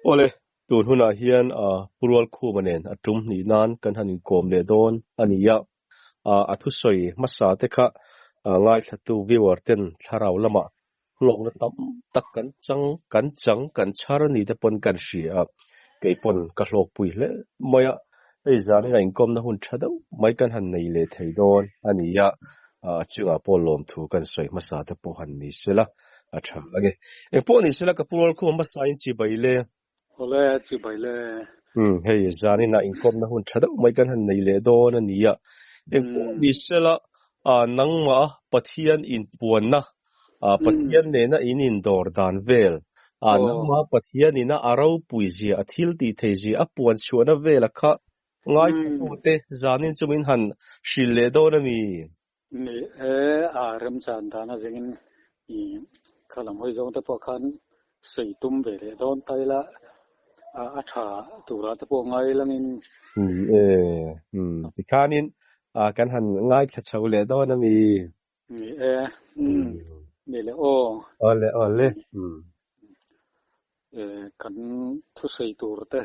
Awle, tun hunah hian Pu Rualkhuma nen a tum hnih nan kan han inkawm leh dawn a ni a. A thusawi hmasa te kha ngaithlatu viewer ten thlarau lamah hlawkna tam tak kan chang kan chang kan chhar a ni te pawn kan hria a, kei pawn ka hlawkpui hle mai a, hei zanin a inkawmna hun tha deuh mai kan han nei leh thei dawn a ni a, a chungah pawh lawmthu kan sawi hmasa te pawh han ni sela a tha ang e. Engpawh ni sela ka pu Rualkhuma hmasa in chibai le. Awle, chibai le. Umm, hei zanin ah inkawmna hun tha deuh mai kan han nei leh dawn a ni a. Engpawh ni sela, ah nangmah Pathian inpuanna, ah Pathian nena in indawr dan vel, ah nangmah Pathian ina a ropui zia, a thil tih thei zia, a puan chhuahna vela kha ngaithlatute zanin chu min han hrilh leh dawn a mi? Ni e, a remchan dan a zingin i kha lam hawi zawng te pawh khan sawi tum ve leh dawn ta ila a tha turah te pawh ngai langin. Ni e, umm tikhanin kan han ngaithla chho leh dawn a mi? Ni e, umm ni le aw. Awle awle, umm. E, kan thusawi tur te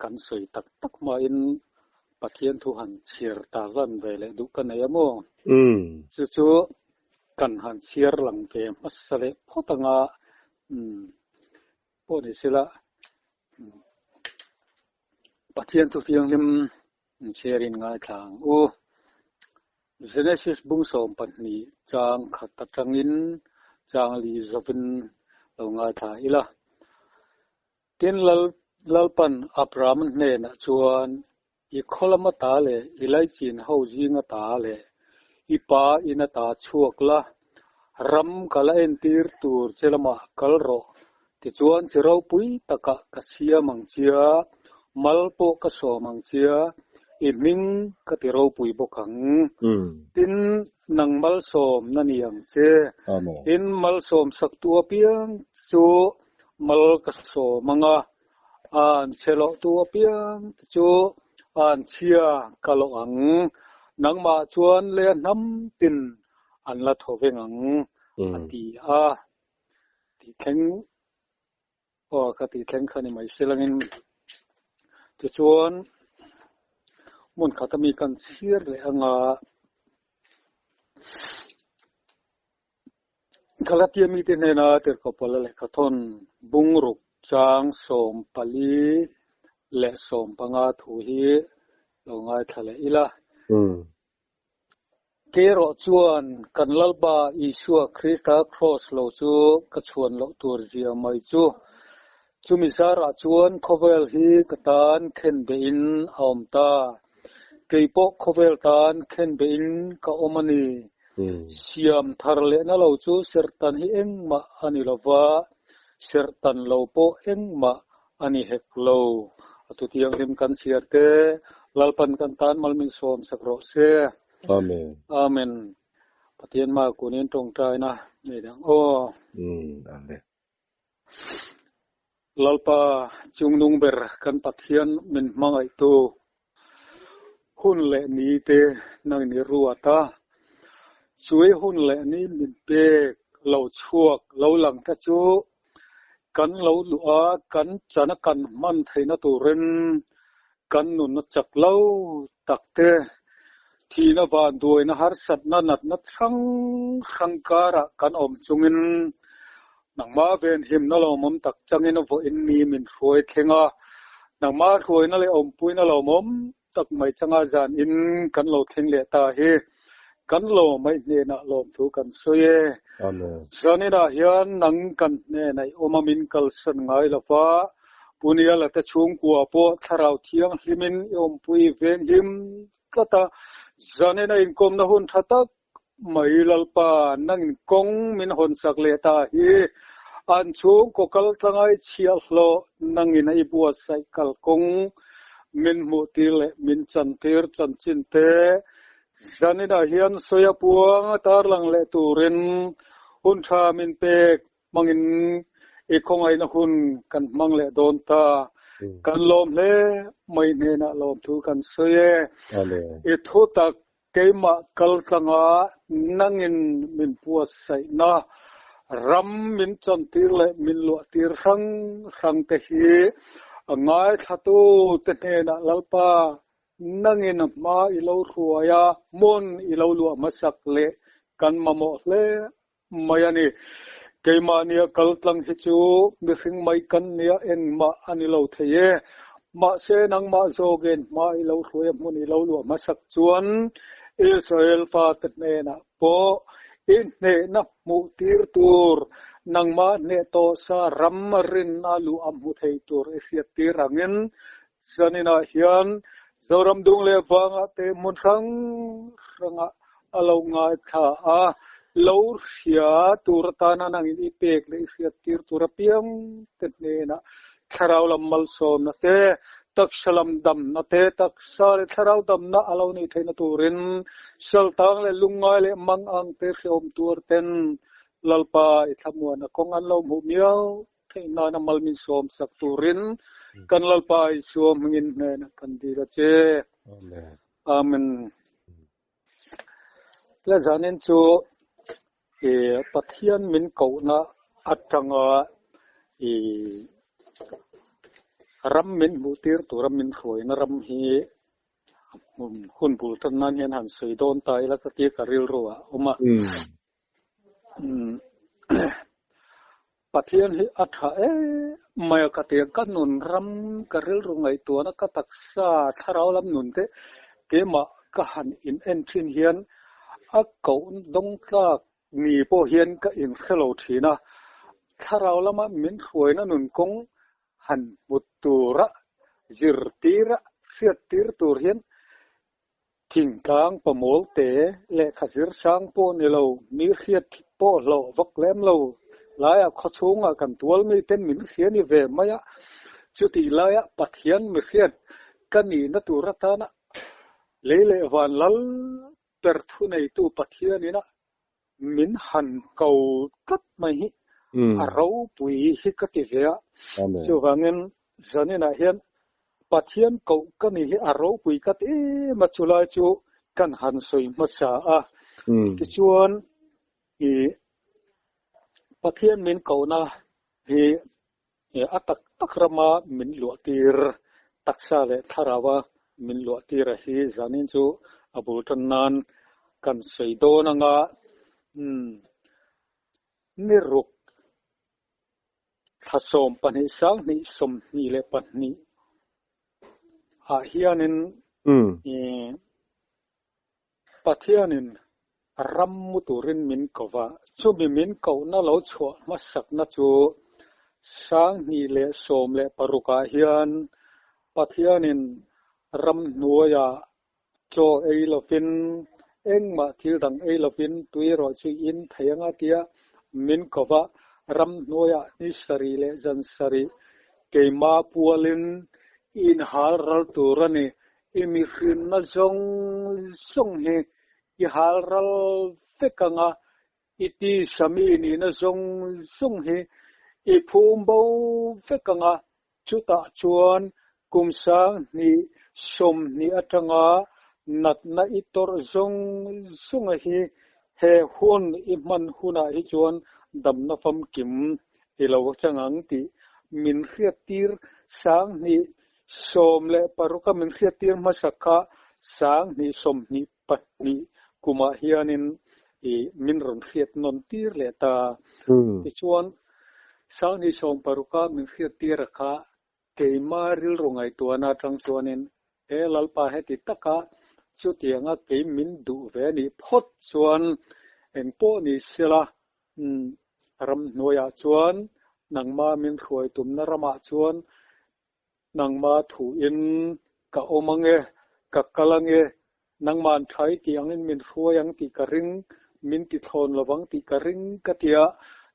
Kan sawi tak tak hmain Pathian thu han chhiar ta zan ve leh duh ka nei a maw? Chu chu kan han chhiar lang ve hmasa leh phawt anga pawh ni sela Pathian thu thianghlim chhiarin ngaithla ang u. Genesis bung 12 chang khat atangin chang li zawin lo ngaithla ila. Tin, Lalpan Abraham hnenah chuan, I khaw lama ta leh i laichin ho zinga ta leh i pa ina ta chhuak la, ram ka la entir tur che lamah kal rawh. Tichuan chi ropui takah ka siam ang chia, mal pawh ka sawm ang chia, i hming ka ti ropui bawk ang. Tin, nang malsawm na ni ang che. Tin, malsawmsaktu apiang chu Mal ka sawm ang a, an chhe loh tu apiang te chu an chhia ka loh ang. Nangmah chuan leh hnam tin an la tho veng ang, a ti a. Tih thleng, aw ka tih thleng kha ni mai se langin. Tichuan, hmun khat ami kan chhiar leh ang a. Galatia mite hnena tirhkoh Paula lehkhathawn bungruk chang 14 leh 15 thu hi lo ngaithla leh ila. Kei erawh chuan kan Lalpa Isua Krista Kraws lo chu ka chhuan loh tur zia mai chu. Chumi zarah chuan khawvel hi ka tan khenbehin a awm ta. Kei pawh khawvel tan khenbehin ka awm a ni. Siam thar lehna lo chu serhtan hi engmah a ni lo va, serhtan lo pawh engmah a ni hek lo. A thutianghlim kan chhiar te, Lalpan kan tan mal min sawm sak rawh se. Amen. Amen. Pathian hma kunin tawngtaina nei dang aw. Amen. Lalpa chungnung ber kan Pathian min hmangaihtu hun leh ni te nang ni ruat a, chui hun leh ni min pek lo chhuak lo lang te chu kan lo luh a, kan chana kan hman theihna turin Kan nunna chak lo tak te, thihna vanduaina harsatna natna hrang hrang karah kan awm chungin nangmah venhimna lawmawm tak changin vawiin ni min hruai thleng a, nangmah hruaina leh awmpuina lawmawm tak mai changa zanin kan lo thleng leh ta hi kan lawmai hnenah lawmthu kan sawi e. Zaninah hian nang kan hnenah i awm a min kalsan ngai lo va, Puniala te chhungkua pawh thlarau thianghlimin i awmpui venghim tlat a, zanin a inkawmna hun tha tak mai Lalpa nangin kawng min hawnsak leh ta hi an chhungkaw kal tlangai chhiahhlawh nangin a i buatsaih kalkawng min hmuhtir leh min chantir chanchin te zaninah hian sawi a puang a tarlang leh turin hun tha min pek hmangin i khawngaihna hun kan hmang leh dawn ta. Kan lawm hle mai hnenah lawmthu kan sawi e. I thu tak keimah kal tlanga nangin min buatsaihna. Ram min chantir leh min luahtir hrang hrang te hi a ngaithlatu te hnenah Lalpa nangin a hma i lo hruai a, hmun i lo luah hmasak leh kan mamawh hle mai a ni. Keimahnia kal tlang hi chu mihring mai kan nia engmah a ni lo thei e. Mahse nangmah zawkin hma i lo hruai a hmun i lo luah hmasak chuan Israel fate hnenah pawh i hnehna hmuh tir tur, nangmah hneh tawh sa ram rinna luh a hmu thei tur i hriat tir angin zaninah hian Zoram dung leh vangah te hmun hrang hrangah a lo ngaithla a, lo hria tur atana nangin i pek leh i hriat tir tur apiang te hnenah thlarau lam malsawmna te, taksa lam damna te, taksa leh thlarau damna a lo neih theihna turin saltang leh lungngai leh mangang te hrehawm tuar ten Lalpa i thlamuana kawng an lo hmuh miau theih nana mal min sawm sak turin kan Lalpa Isua hmingin hnenah kan dil a che. Amen. Amen. La zanin chu i Pathian min kohna atanga i ram min hmuh tir tura min hruaina ram hi hun bul tan nan hian han sawi dawn ta ila ka tia ka rilru ah a awm a. Pathian hi a tha em mai a ka ti a, ka nun ram ka rilru ngaihtuahna ka taksa thlarau lam nun te keimah ka han in en thin hian a koh dawng tlak ni pawh hian ka inhre lo thin a, thlarau lama min hruaina nun kawng han hmu tura zirtira hriattir tur hian Thingtlang pamawl te lehkha zir sang pawh ni lo, mi hriat pawh hlawh vak lem lo laiah khawchhungah kan tual mi ten min hria ni ve mai a, chutih laia Pathian mi hriat ka nihna tur atana lei leh van lal ber thuneitu Pathianina min han ko tlat mai hi a ropui hi ka ti ve a. Chuvangin zaninah hian Pathian koh ka ni hi a ropui ka ti em a, chulai chu kan han sawi hmasa a. Tichuan i Pathian min kohna hi A tak tak rama min luahtir, taksa leh thlaraua min luahtir a hi zanin chu a bul tan nan kan sawi dawn anga ni ruk thla 12 2022 ah hianin Pathianin ram mu turin min ko va, chumi min kohna lo chhuah hmasakna chu 2016 ah hian Pathianin ramhnuaiah chaw ei lovin, engmah thil dang ei lovin tui erawh chu in thei anga tia min ko va, ramhnuaiah ni sarih leh zan sarih keimah pualin i inhal ral tur a ni. I mihrinna zawng zawng hi i hal ral vek ang a, i tisa mi nihna zawng zawng hi i phum bo vek ang a, chutah chuan kum 2020 atanga natna i tawrh zawng zawnga hi he hun i hman hunah hi chuan damna famkim i lo chang ang tih min hriattir 2016 a min hriattir hmasak kha 2022 kumah hianin i min rawn hriat nawn tir leh ta. Tichuan, 2016 a min hriattir a kha keima rilru ngaihtuahna atang chuanin he Lalpa heti taka chutianga kei min duh ve anih phawt chuan engpawh ni sela ramhnuaiah chuan nangma min hruai tumna ramah chuan Nangma thuin ka awm ang e, ka kal ang e, nangma'n ṭhai tih angin min hruai ang tih ka ring, min ti thlawn lo vang tih ka ring ka ti a,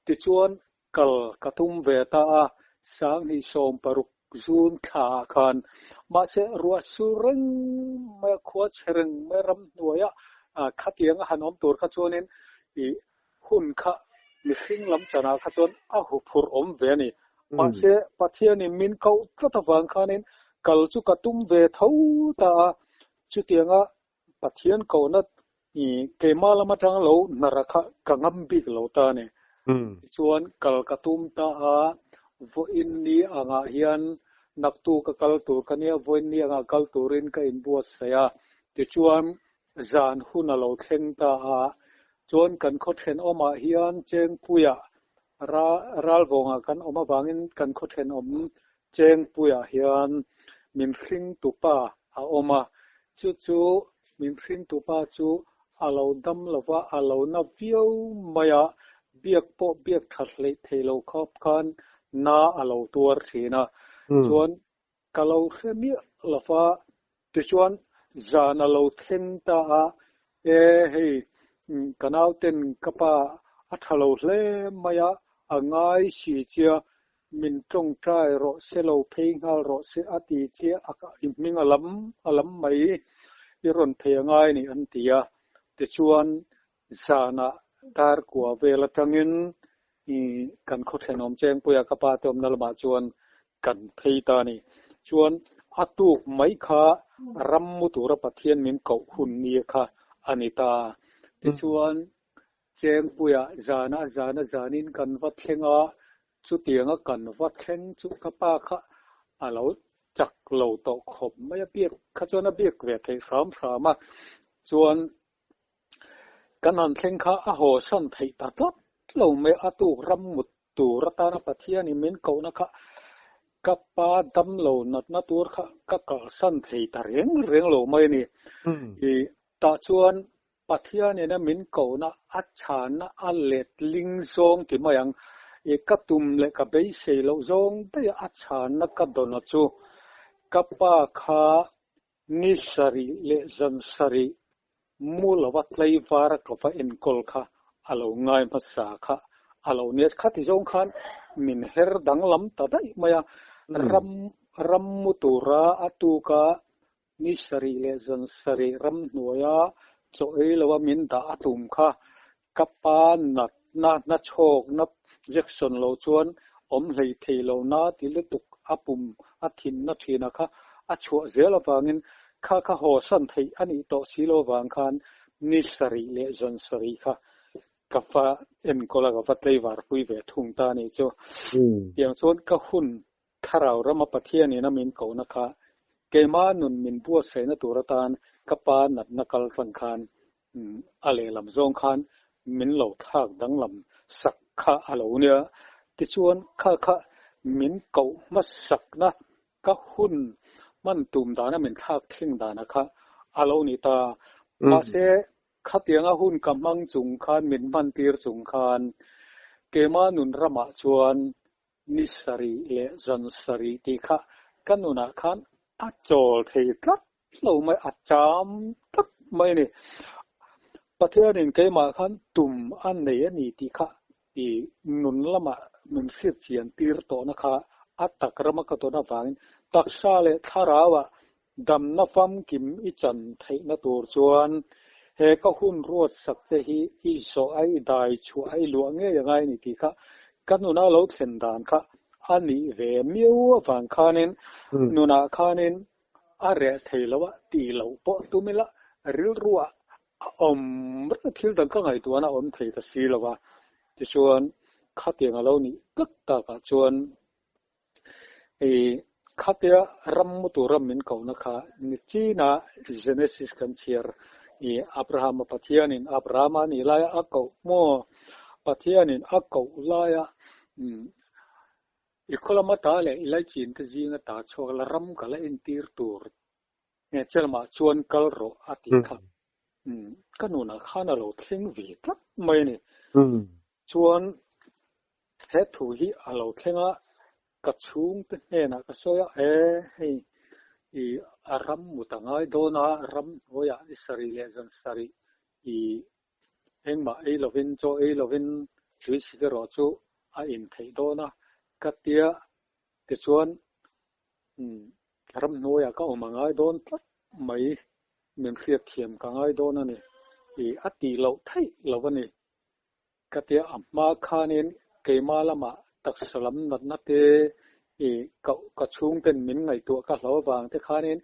tichuan kal ka tum ve ta a, 2016 June thla ah khan. Mahse, ruah sur reng mai a, khua chhe reng mai a, ramhnuaia khatiang a han awm tur kha chuanin ih hun kha mihring lam chanah kha chuan a huphurh awm ve a ni. Mahse, Pathianin min koh tlat avang khanin kal chu ka tum ve tho ta a, chutianga Pathian kohna keimah lam atanga lo hnara kha ka ngam bik lo ta a ni. Tichuan kal ka tum ta a, vawiin ni angah hian naktuk a kal tur ka nia, vawiin ni angah kal turin ka inbuatsaih a. Tichuan zan hun a lo thleng ta a, chuan kan khaw thenawmah hian Chengpuiah ralvawngah kan awm avangin kan khaw thenawm Chengpuiah hian min hringtupa a awm a, chu chu min hringtupa chu a lo dam lo va, a lo na viau mai a, biak pawh biak tha hleih thei lo khawp khan na a lo tuar thin a, chuan ka lo hre miah lo va, tichuan zan a lo thleng ta a, e hei ka nauten ka pa a tha lo hle mai a, a ngai si chia Min tawngtai rawh se lo phei nghal rawh se a ti chiah a i hming a lam a lam mai i rawn phei a ngai ni an ti a. Tichuan zanah dar kua vel atangin i kan khaw thenawm Chengpuia ka pa te awmna lamah chuan kan phei ta a ni. Chuan a tuk mai kha ram mu tura Pathian min koh hun ni kha a ni ta. Tichuan Chengpuiah zana zana zanin kan va thleng a, chutianga kan va thleng chu ka pa kha a lo chak lo tawh khawp mai a, biak kha chuan a biak ve theih hram hram a, chuan kan han thleng kha a haw san theih ta tlat lo mai a, tuk ram mut tur atana Pathianin min kohna kha ka pa dam lo natna tur kha ka kalsan thei ta reng reng lo mai a ni. I tah chuan Pathianin a min kohna a chhanna a letling zawng ti mai ang. I ka tum leh ka beisei loh zawng daih a chhanna ka dawn chu ka pa kha ni sarih leh zan sarih mu lova tlaivar a ka va enkawl kha a lo ngai hmasa kha a lo nia. Khati zawng khan min her danglam ta daih mai a, ram ram mu tura a tuka Ni sarih leh zan sarih ramhnuaia chaw ei loa min dah a tum kha ka pa natna nachhawkna Jackson lo chuan awm hlei thei lo na ti lutuk a pum a thinna thina kha a chhuah zel avangin kha kha haw san theih a nih tawh si lo avang khan ni sarih leh zan sarih kha ka va enkawl a ka va tleivarpui ve thung ta a nih chu. Tiang chuan ka hun Thlarau rama Pathianin a min kohna kha keima nun min buatsaihna tur atan ka pa natna kal tlang khan a lehlam zawng khan min lo thlak danglam sak kha a lo nia. Tichuan kha kha min koh hmasakna ka hun hman tum dana min thlak thleng dana kha a lo ni ta. Mahse khatianga hun ka hmang chung khan min hman tir chung khan keima nun ramah chuan Ni sarih leh zan sarih tih kha ka nunah khan a chawl thei tlat lo mai, a cham tlat mai a ni. Pathianin keimah khan tum a nei a ni tih kha i nun lamah min hriat chian tir tawhna kha a tak rama ka tawn avangin taksa leh thlarauah Damna famkim i chan theihna tur chuan he ka hun ruat sak che hi i zawh a, i dai chhuah a, i luah ngei a ngai a ni tih kha ka nuna lo thlen dan kha a nih ve miau avang khanin nunah khanin a reh thei lo a tih loh pawh tum ila rilruah a awm reng thil dang ka ngaihtuahna a awm thei ta si lo va. Tichuan khatiang a lo nih tak takah chuan I khatia ram mu tura min kohna kha nichina Genesis kan chhiar i Abrahama Pathianin Abrahama a nih laia a koh maw Pathianin a koh laia i khaw lama ta leh i laichin te zinga ta chhuak la ram ka la entir tur nge chelmah chuan kal rawh a tih kha ka nunah khan a lo thleng ve tlat mai a ni. Chuan He thu hi a lo thleng a, ka chhungte hnenah ka sawi a, e hei i a ram mut a ngai dawn a, ram hnuaiah ni sarih leh zan sarih i engmah ei lovin chaw ei lovin tui sik erawh chu a in theih dawn a ka tia tichuan ram hnuaiah ka awm a ngai dawn tlat mai min hriatthiam ka ngai dawn a ni i a tih loh theih lo a ni. Ka tia a hma khanin keimah lamah taksa lam natna te i ka ka chhungten min ngaihtuah ka hlau avang te khanin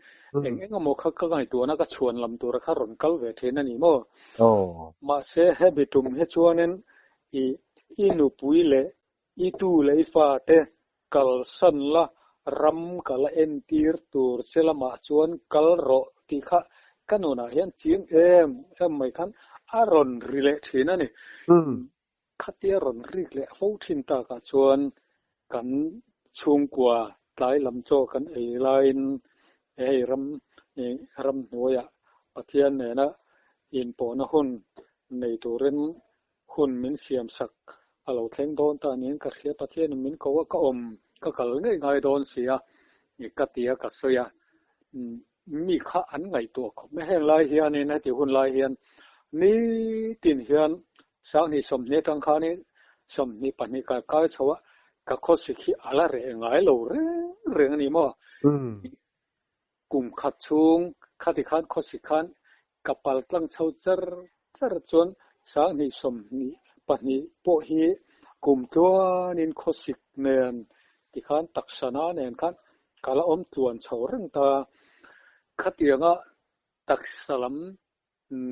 eng eng emaw kha ka ngaihtuahna ka chhuan lam tura kha rawn kal ve thin a ni maw? Mahse hemi tum hi chuanin i I nupui leh i tu leh i fate kalsan la, ram ka la entir tur che lamah chuan kal rawh tih kha ka nunah hian chiang em em mai khan a rawn ri leh thin a ni. Khatia rawn rik leh fo thin takah chuan kan chhungkua tlai lam chaw kan ei laiin hei ram ramhnuaiah Pathian nena inpawhna hun nei turin hun min siam sak a lo thleng dawn ta niin ka hria. Pathianin min ko a, ka awm ka kal ngei ngai dawn si a, ka ti a, ka sawi a. Mi kha an ngaihtuah khawp mai. Heng lai hianin heti hun lai hian nitin hian 2020 atang khanin 22 kai kai chho a, ka khawsik hi a la reh ngai lo reng reng a ni maw? Kum khat chhung khati khan khawsik khan ka pal tlang chho char char chuan 2022 pawh hi kum tluanin khawsik nen tikhan taksa na nen khan ka la awm tluan chho reng ta. Khatianga taksa lam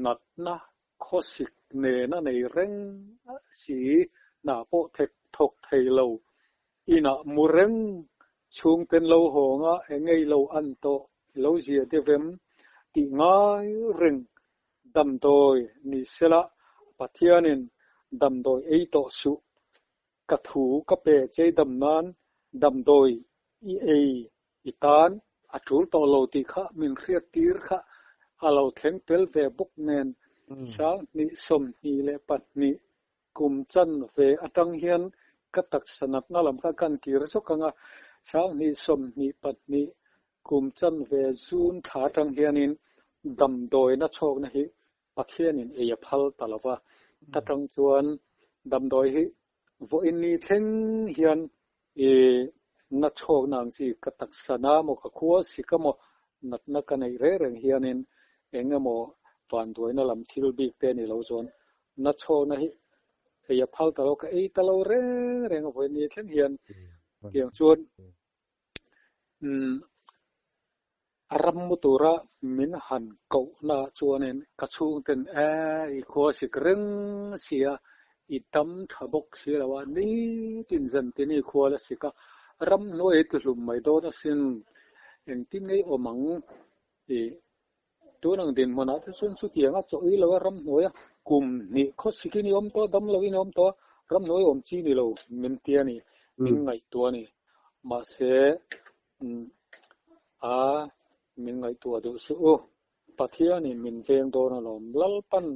natna khawsik nen a nei reng si, hna pawh thek thawk thei lo. Inah mu reng chhungten lo hawnga eng ngei lo an tawh lo zia deuh em tih ngai reng damdawi ni sela Pathianin damdawi ei tawh suh Ka thu ka pe chei dam nan damdawi i ei i tan a tul tawh lo tih kha min hriat tir kha a lo thleng tel ve bawk nen 2022 kum chan ve atang hian ka taksa natna lam kha kan kir zawk ang a, 2022 kum chan ve June thla atang hianin damdawina chhawkna hi Pathianin ei a phal ta lo va, ta tang chuan damdawi hi vawiin ni thleng hian i na chhawkna ang chi ka taksa na maw ka khua sik a maw natna ka neih reng reng hianin eng emaw vanduaina lam thil bik te ni lo chuan na chhawkna hi ei a phal ta lo, ka ei ta lo reng reng a vawiin ni thleng hian tiang chuan umm A ram mu tura min han kohna chuanin ka chhungten e i khua sik reng sia, i dam tha bawk si lo a, nitin zan tin i khua la sik a, ram hnuai i tluhlum mai dawn asin, engtin ngei awm ang i tun ang dinhmunah te chuan chutiang a chaw i lo a ram hnuaia kum hnih khaw sikin i awm tawh a, dam loin i awm tawh a, ram hnuai awm chi ni lo min ti a ni, min ngaihtuah a ni. Mahse, A, min ngaihtuah duh suh u. Pathianin min veng dawn alawm. Lalpan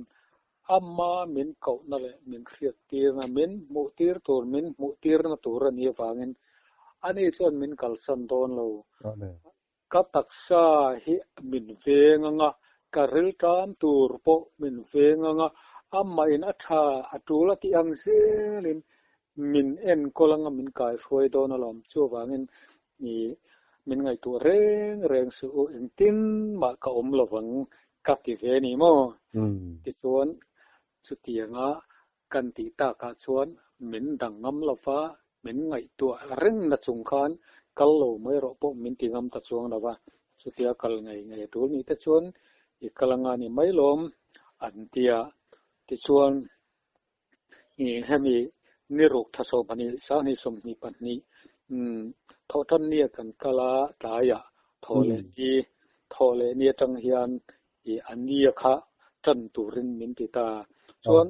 ama min kohna leh min hriattirna, min hmuhtir tur, min hmuhtirna tur a nih avangin ani chuan min kalsan dawn lo. Ka taksa hi min veng anga, ka rilṭam tur pawh min veng anga, amahin a ṭha a ṭul a tih ang zelin Min enkawl anga min kaihruai dawn alawm. Chuvangin i min ngaihtuah reng reng suh u, engtin mah ka awm lovang ka ti ve a ni maw? Tichuan chutianga kan tih takah chuan min dang ngam lo va, min ngaihtuah reng na chung khan kal lo mai rawh pawh min ti ngam ta chuang lo va. Chutia kal ngei ngei a tul nih te chuan i kal anga ni mai lawm an ti a. Tichuan Hemi ni ruk tha 20 2022 thawhtan nia kan kal a tlaiah thaw leh ni thaw leh ni atang hian a nia kha tan turin min ti ta. Chuan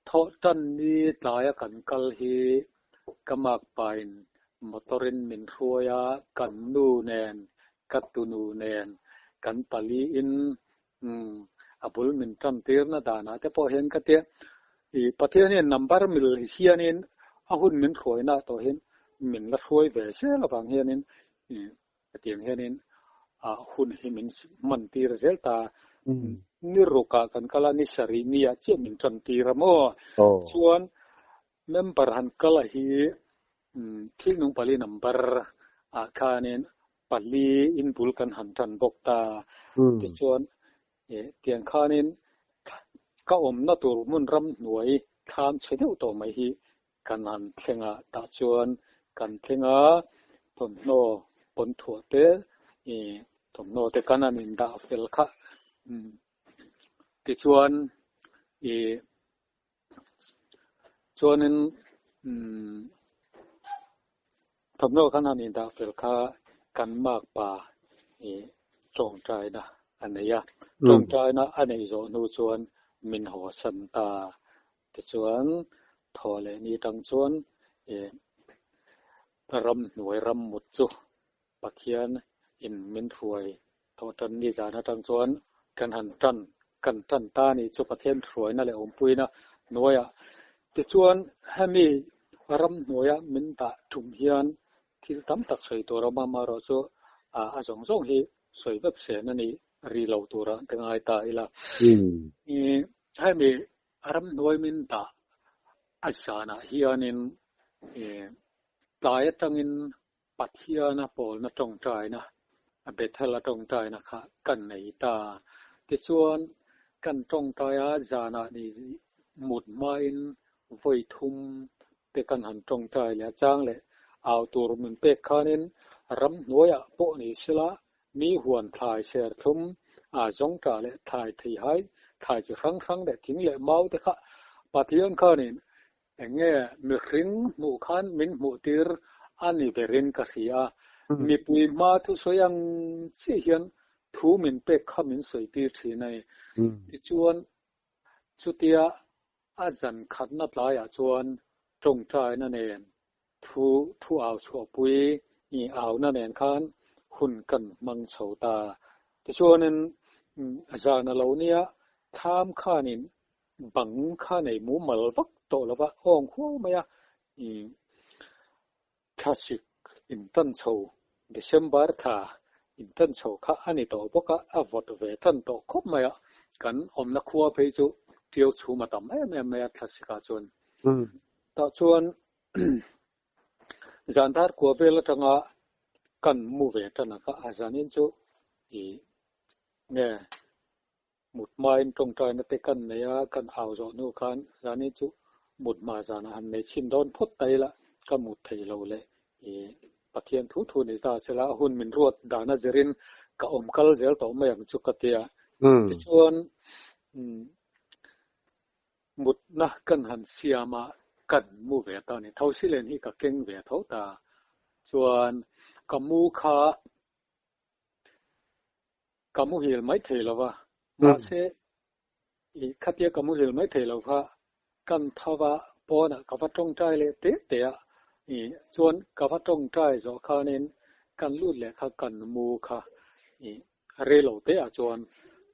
thawhtan ni tlaia kan kal hi ka makpain motor in min hruai a, kan nu nen ka tunu nen kan paliin Umm, a bul min tan tirna danah te pawh hian ka tia, i Pathian hian number mil hianin a hun min hruaina tawh hian min la hruai ve zel avang hianin i hetiang hianin a hun hi min hman tir zel ta. Ni rukah kan kal a, ni sarih niah chiah min tan tir a maw? Chuan member han kal a hi thil nung pali number ah khanin pali in bul kan han tan bawk ta. Tichuan tiang khanin ka awmna tur hmun ram hnuai thlam chhe deuh tawh mai hi kan han thleng a, tah chuan kan thleng a, thawmhnaw pawn thuah te thawmhnaw te kan han indah fel kha. Tichuan ih. Chuanin umm thawmhnaw kan han indah fel kha kan makpa ih tawngtaina a nei a, tawngtaina a neih zawh hnu chuan min haw san ta. Tichuan thaw leh ni tang chuan ih ramhnuai rammut chu Pathian in min hruai tawh tan ni zan atang chuan kan han tan kan tan ta a nih chu Pathian hruaina leh awmpuina hnuaiah. Tichuan hemi ramhnuaia min dah tum hian thil tam tak sawi tur a awm a, amaherawhchu a zawng zawng hi sawi vek sen a nih ri lo turah ka ngai ta ila. Hemi ramhnuai min dah a zanah hianin tlai atangin Pathiana pawlna tawngtaina, Bethel-a tawngtaina kha kan nei ta. Tichuan, kan tawngtai a, zanah ni mut hmain vawi thum te kan han tawngtai leh a, chang leh au tur min pek khanin ramhnuaiah pawh ni sela, mi huan thlai serthlum, zawngṭah leh thlai theihai, thlai chi hrang hrang leh thing leh mau te kha Pathian khanin Enge mihring hmuh khan min hmuh tir a ni berin ka hria. Mipui hma thusawi ang chiah hian thu min pek kha min sawi tir thin a ni. Tichuan, chutia a zan khatna tlaiah chuan tawngtaina nen thu thu au chhuahpui i auna nen khan hun kan hmang chho ta. Tichuanin zan a lo nia, thlam khanin Bang kha nei mumal vak tawh lova awng huau mai a, ih thlasik intan chho December thla intan chho kha a ni tawh bawk a, a vawt ve tan tawh khawp mai a, kan awmna khua phei chu ṭiau chhum a tam em em mai a thlasik ah chuan. Tah chuan zan dar kua vel atanga kan mu ve tan a kha a zanin chu ih nge Mut hmain tawngtaina te kan nei a, kan au zawh hnu khan zani chu mut hma zanah han nei chhin dawn phawt ta ila, ka mut thei lo leh i Pathian thu thu ni ta sela a hun min ruat dan a zirin ka awm kal zel tawh mai ang chu ka ti a. Tichuan mutna kan han siam a, kan mu ve ta a ni. Thosilen hi ka keng ve tho ta. Chuan ka mu kha Ka muhil mai thei lo va, mahse i khatia ka muhil mai thei lo kha kan tho va pawnah ka va tawngtai leh te te a, i chuan ka va tawngtai zawh khanin kan lut leh kha kan mu kha i rei lo te ah chuan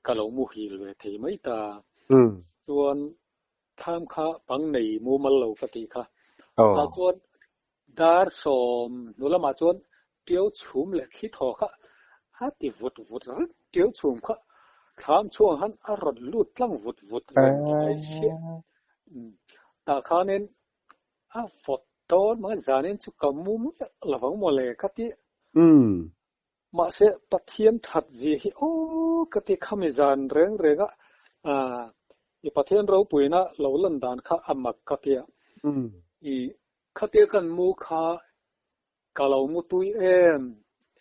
ka lo muhil ve thei mai ta. Chuan Thlam kha bang nei mumal lo ka tih kha. Tah chuan dar 10 hnu lamah chuan ṭiau chhum leh thli thaw kha a ti vut vut reng. Ṭiau chhum kha thlam chhuang han a rawn lut tlang vut vut reng ta mai chiah. Tah khanin a vawt dawn mai zanin chu ka mu miah lovang mawle ka ti. Mahse, Pathian that zia hi aw ka ti khami zan reng reng a, i Pathian ropuina lo lan dan kha a mak ka ti a. I khatia kan mu kha ka lo mu tui em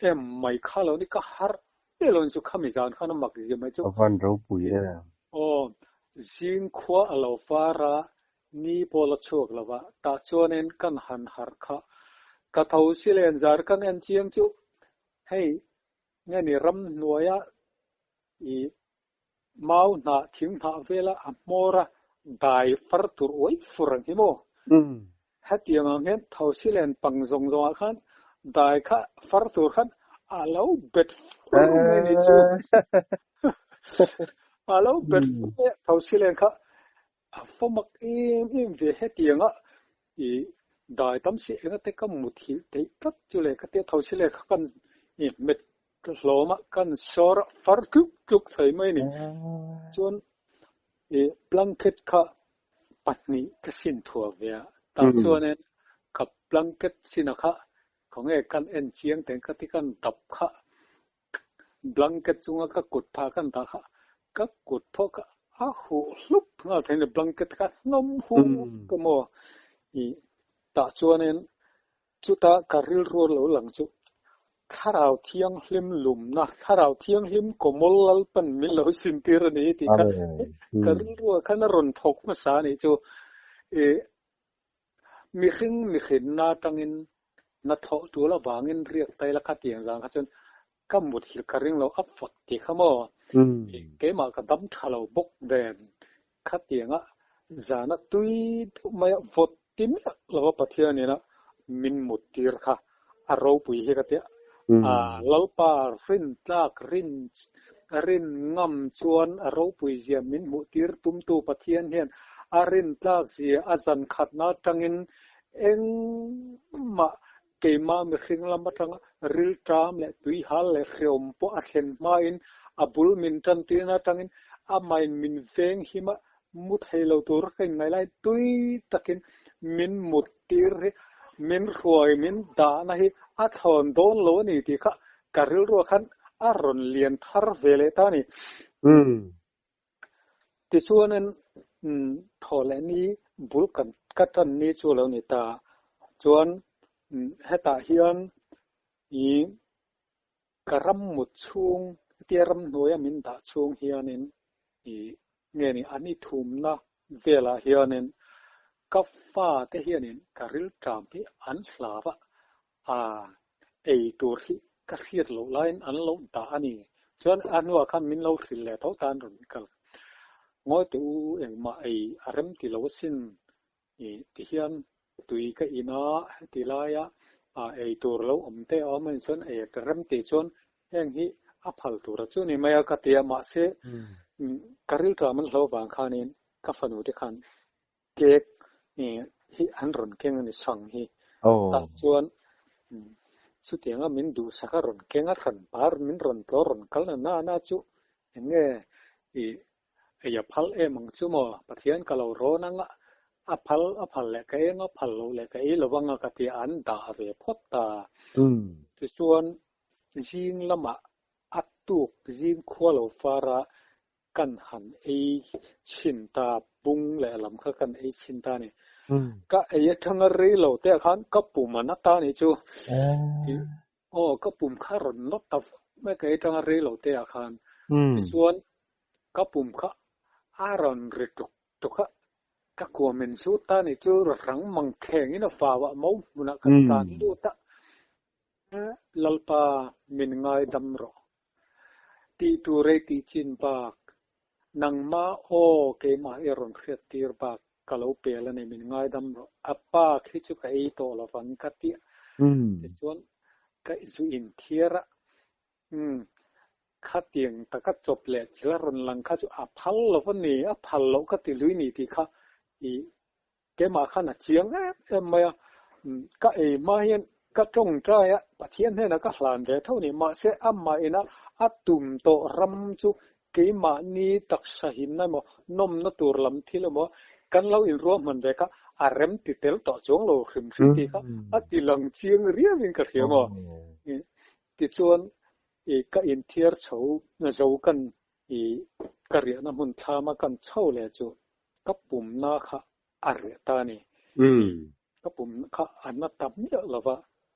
em mai kha lo ni ka harh miah lo ni chu khami zan khan a mak zia mai chu. A van ropui em. Aw, zing khua a lo var a, ni pawh la chhuak lo va, tah chuanin kan han harh kha. Ka tho si len zar kan en chiang chu hei nge ni ramhnuaia i mau hnah thing hnah vela a hmawr a dai far tur uai fur ang hi maw? Hetiang ang hian tho si len pang zawng zawngah khan dai kha far tur khan a lo bet fur mai ni chu. A lo bet fur mai a tho si len kha A fa mak em em ve hetiang a i dai tam si enga te ka muthilh theih tlat chu le ka tia tho si le kha kan i hmet hlawm a kan sawr a far tluk tluk thei mai a ni. Chuan i blanket kha pahnih ka sin thuah ve a tah chuanin ka blanket sin a kha khawnge kan en chiang teng ka ti kan dap kha Blanket chunga ka kut phah kan dah kha ka kut pawh kha a huh hlup nghal thei a ni. Blanket kha hnawm huh ka maw i tah chuanin chuta ka rilru lo lang chu Thlarau Thianghlim lumna, Thlarau Thianghlim kawmawl Lalpan min lo sintir a ni tih kha ka rilruah khan a rawn thawk hmasa a nih chu. I. Mihring mihrinna atangin hnathawh tul avangin riak ta ila khatiang zan kha chuan ka mut hi ka ring lo a fak ti kha maw? Keimah ka dam tha lo bawk nen khatianga zana tui deuh maia vawt ti miah lova Pathianin a min mut tir kha a ropui hi ka tia. Lalpa rin tlak rin rin ngam chuan a ropui zia min hmuh tir tumtu Pathian hian a rin tlak zia a zan khatna atangin engmah Keimah mihring lam atanga rilṭam leh tuihal leh hreawm pawh a thlen hmain a bul min ṭantirna atangin amahin min veng him a, mu thei lo tur ka inngaih lai tui takin min mut tir hi, min hruai min dahna hi a thlawn dawn lo a ni tih kha ka rilruah khan a rawn lian thar ve leh ta a ni. Tichuanin thaw leh ni bul kan ka tan ni chu a lo ni ta. Chuan hetah hian ih ka ram mut chhung hetia ramhnuaia min dah chhung hianin ih nge ni an i thumna velah hianin ka fate hianin ka rilṭam hi an hlau a, A, ei tur hi ka hriat loh laiin an lo dah a ni. Chuan a hnuah khan min lo hrilh leh tho tan rawn kal. Ngawi teh u, engmah ei a rem ti lo asin. Ih, tihian tui ka in a, heti laia ei tur lo awm te a awm a nih chuan ei ka rem tih chuan heng hi a phal tur a chu ni mai a ka ti a, mahse ka rilṭam an hlo vang khanin ka fanu te khan Cake hi an rawn keng a ni chhang hi. Tah chuan chutianga min duhsak a rawn keng a hran par min rawn tlawr rawn kal na na na chu eng nge i ei a phal em ang chu maw? Pathian ka lo rawn ang a, a phal a phal leh ka eng a phal loh leh ka ei lo ang a ka ti a, an dah ve phawt ta. Tichuan zing lamah a tuk zing khua lo far a Kan han ei chhin ta, bung leh lam kha kan ei chhin ta a ni. Ka ei atanga rei lo te ah khan ka pum a na ta a nih chu. Aw, ka pum kha rawn nawt ta vak mai ka ei atanga rei lo te ah khan. Tichuan, ka pum kha a rawn ri tuk tuk a, ka kua min zut ta a nih chu, rang mang khengin a vau ah mo hmunah kan tlan lut a. Lalpa min ngaidam rawh. Tih tur ei tih chin bak, nangma aw keimah i rawn hriat tir bak ka lo pel a ni, min ngaidam rawh. A pa khi chu ka ei tawh lo vang ka ti a, tichuan ka zu inthiar a, umm khatiang taka chawp leh thil a rawn lang kha chu a phal lo a ni, a phal loh ka ti lui ni tih kha i Keimah khan a chiang em em mai a, ka ei hma hian ka tawngtai a, Pathian hnenah ka hlan ve tho ni. Mahse, amah ina a tum tawh ram chu keimahni taksa himna emaw, nawmna tur lam thil emaw kan lo inruahman ve kha a rem ti tel tawh chuang lo hrim hrim tih kha a ti lang chiang riauin ka hria maw. Tichuan, ka inthiar chho zo kan ka riahna hmun thlama kan chho leh chu Ka pumna kha a reh ta a ni. Ka pum kha a na ta miah lo va,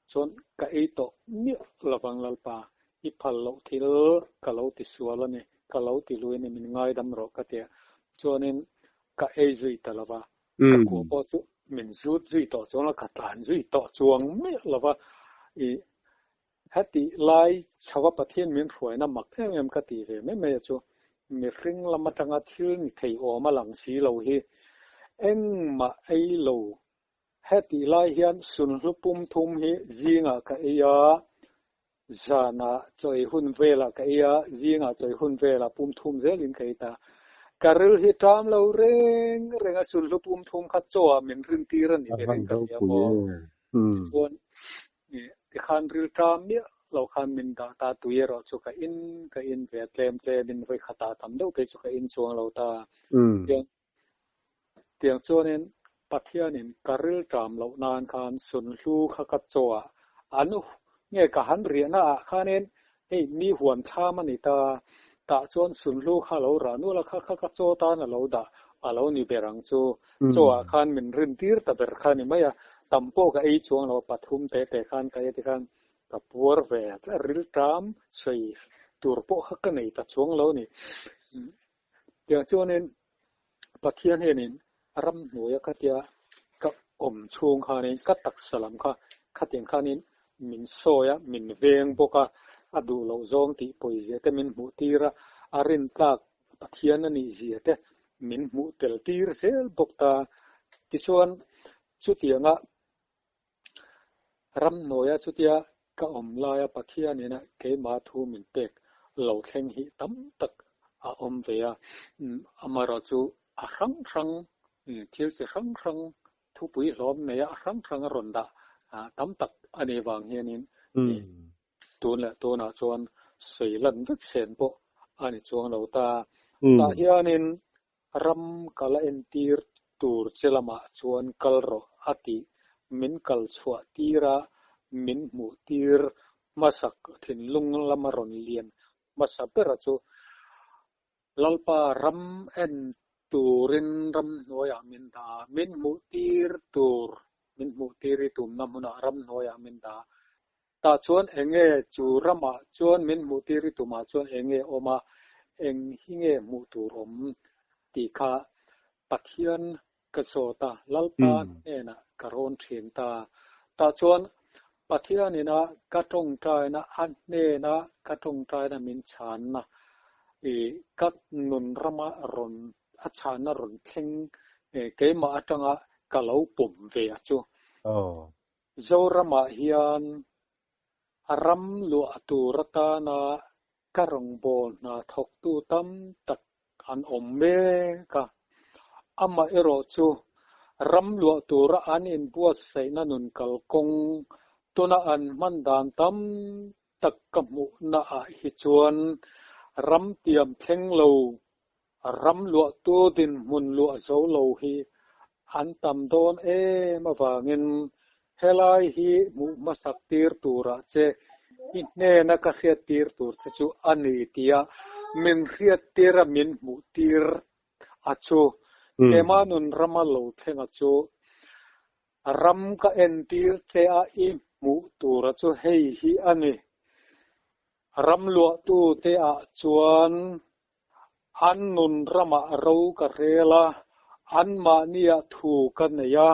chuan ka ei tawh miah lo vang Lalpa, i phal loh thil ka lo ti sual a ni, ka lo ti lui a ni, min ngaidam rawh ka ti a. Chuanin ka ei zui ta lo va, ka kua pawh chu min zut zui tawh chuang a, ka tlan zui tawh chuang miah lo va, i Hetih lai chhova Pathian min hruaina mak em em ka ti ve mai mai a chu, mihring lam atanga thil ni thei awm a lang si lo hi engmah ei lo. Hetih lai hian sunhlu pum thum hi zingah ka ei a, zanah chawi hun velah ka ei a, zingah chawi hun velah pum thum zelin ka ei ta. Ka ril hi ṭam lo reng reng a, sunhlu pum thum kha chaw ah min rintir a ni berin ka hria maw. Tichuan Tikhan rilṭam miah lo khan min dah ta, tui erawh chu ka in ka in ve a, tlem tlem in vawi khat ah tam deuh phei chu ka in chuang lo ta. Tiang tiang chuanin Pathianin ka rilṭam loh nan khan sunhlu kha ka chaw a, an nge ka han riahna ah khanin hei mi huan thlam a ni ta, tah chuan sunhlu kha a lo rah nual a, kha kha ka chaw tan a lo dah a lo ni ber ang chu. Chaw ah khan min rin tir ta ber kha ni mai a, tam pawh ka ei chuang lo, pathum te te khan ka ei ti khan ka puar ve a, rilṭam sawi tur pawh kha ka nei ta chuang lo ni. Tiang chuanin Pathian hianin ramhnuaia khatia ka. awm chhung khanin ka taksa lam kha khatiang khanin min sawi a, min veng bawk a, a duh loh zawng tih pawizia te min hmuh tir a, a rintlak Pathian a nih zia te min hmuh tel tir zel bawk ta. Tichuan chutianga ramhnuaia chutia ka awm laia Pathianina keimah thu min pek lo thleng hi tam tak a awm ve a, amaherawhchu a hrang hrang thil chi hrang hrang thupui hlawm neia a hrang hrang a rawn dah tam tak a nih vang hianin tun leh tunah chuan sawi lan vek sen pawh a ni chuang lo ta. Tah hianin ram ka la entir tur che lamah chuan kal rawh a tih min kal chhuah tir a, min hmuh tir hmasak thinlung lama rawn lian hmasa bera chu Lalpa ram en turin ramhnuaiah min dah a, min hmuh tir tur min hmuh tir i tumna hmunah ramhnuaiah min dah a. Tah chuan eng nge chu ramah chuan min hmuh tir i tumah chuan eng nge awm a, eng hi nge hmuh tur awm tih kha Pathian ka zawt a, Lalpa hnenah ka rawn thin ta. Tah chuan Pathianina ka tawngtaina a hnena ka tawngtaina min chhanna i ka nun rama rawn a chhanna rawn thleng keimah atanga ka lo pawm ve a chu. Zoramah hian a ram luah tur atana ka rawngbâwl hna thawktu tam tak an awm mek a. Amaherawh chu ram luah tura an inbuatsaihna nun kalkawng tuna an hman dan tam tak ka hmuhnaah hi chuan ram tiam thleng lo Ram luahtu dinhmun luah zo lo hi an tam dawn em avangin helai hi hmuh hmasak tir turah che i hnena ka hriattir tur che chu a ni tia min hriattir a min hmuh tir a chu Kema nun rama lo thlenga chu ram ka entir che a i hmuh tura chu hei hi a ni. Ram luahtu te ah chuan An nun ramah ro ka rel a, anmahniah thu ka nei a,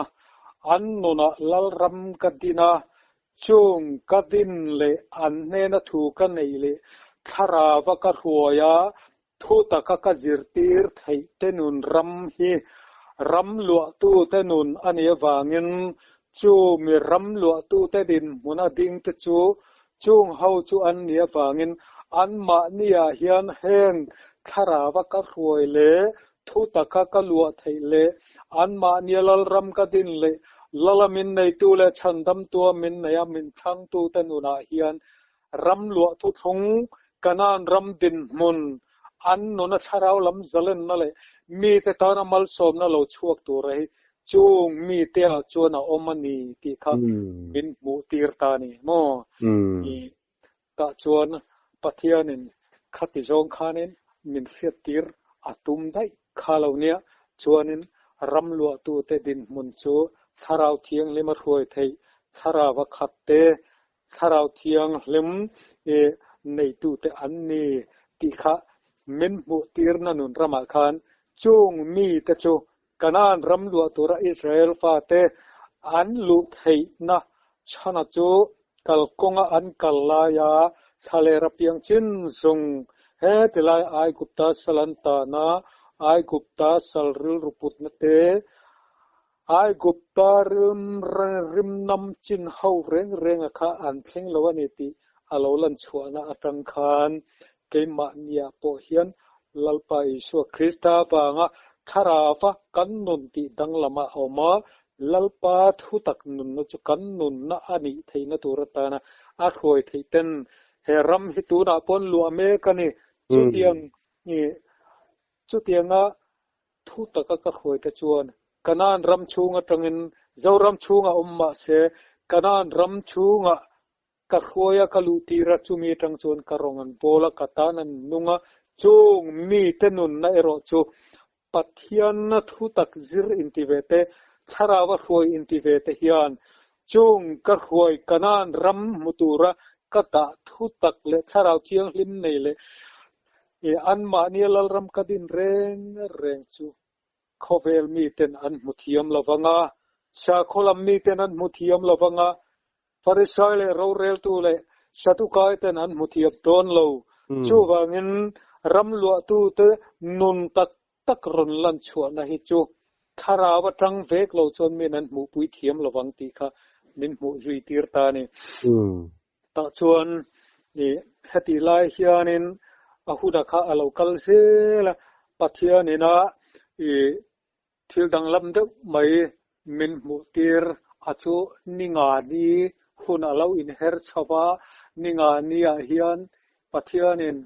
an nunah lalram ka din a, chung ka din leh an hnena thu ka neih leh thlarava ka hruai a, thu taka ka zirtir theih te nun ram hi ram luahtute nun a nih avangin chu mi ram luahtute dinhmuna dingte chu Chung ho chu an nih avangin anmahniah hian heng thlarava ka hruai leh thu taka ka luah theih leh anmahnia lalram ka din leh lala min neitu leh chhandamtua min neia min chhangtute nunah hian ram luah thuthlung Kanaan ram dinhmun an nuna thlarau lam zalenna leh mite tana malsawmna lo chhuak tura hi Chung mite ah chuan a awm a ni tih kha min hmuh tir ta a ni maw? I tah chuan Pathianin khati zawng khanin min hriat tir a tum daih kha lo nia. Chuanin ram luahtute dinhmun chu Thlarau Thianghlim a hruai theih, Thlarauva khat te, Thlarau Thianghlim i neitute an ni tih kha min hmuh tirna nun ramah khan chung mite chu Kanaan ram luah tura Israel fate an luh theihna chhana chu kalkawnga an kal laia thlaler a piang chin zung. He tilai Aigupta sal an tana Aigupta sal rilru putna te, Aigupta rimnam chin ho reng renga kha an thleng lo a ni tih a lo lan chhuahna atang khan Keimahniah pawh hian Lalpa Isua Krista avanga thlarauva kan nun tih danglam a awm a, Lalpa thutak nunna chu kan nunna a nih theihna tur atana a hruai theih ten he ram hi tunah pawn luah mek a ni. Chutiang chutianga thu taka ka hruai te chuan Kanaan ram chhung atangin Zoram chhungah awm mah se Kanaan ram chhungah Ka hruai a, ka luh tir a, chumi atang chuan ka rawng an bawl a, ka tan an nung a, chung mite nunna erawh chu Pathianna thu tak zir inti ve te, thlarau a hruai inti ve te hian chung ka hruai Kanaan ram hmu tura ka dah thu tak leh thlarau thianghlim nei leh anmahnia lalram ka din reng reng chu khawvel miten an hmu thiam lo vang a. Sakhaw lam miten an hmu thiam lo vang a, Farisai leh roreltu leh Sadukai ten an hmu thiam dawn lo. Chuvangin ram luahtute nun tak tak rawn lan chhuahna hi chu thlarau atang vek lo chuan min an hmuhpui thiam lo vang tih kha min hmuh zui tir ta a ni. Tah chuan hetih lai hianin a huna kha a lo kal zel a, Pathianin a Thil danglam deuh mai min hmuh tir a chu ni nga ni hun a lo inher chho va, ni nga ni ah hian Pathianin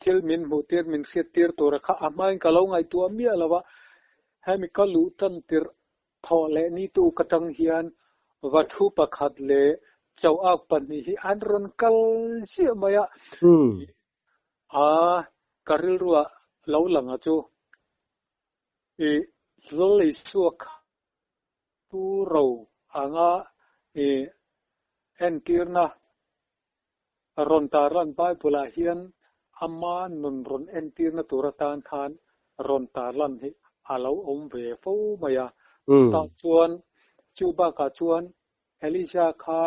thil min hmuh tir, min hriat tir tura kha a hmain ka lo ngaihtuah miah lo va, hemi ka luh tan tirh thawh leh ni tu ka tang hian va thu pakhat leh choak pahnih hi an rawn kal ziah mai a, A, ka rilruah lo lang a chu. I Lal Isua kha chu ro anga i entirna rawn tarlan Bible-ah hian ama nun rawn entirna tur atan khan rawn tarlan hi a lo awm ve fo mai a. Tah chuan chu bakah chuan Elija kha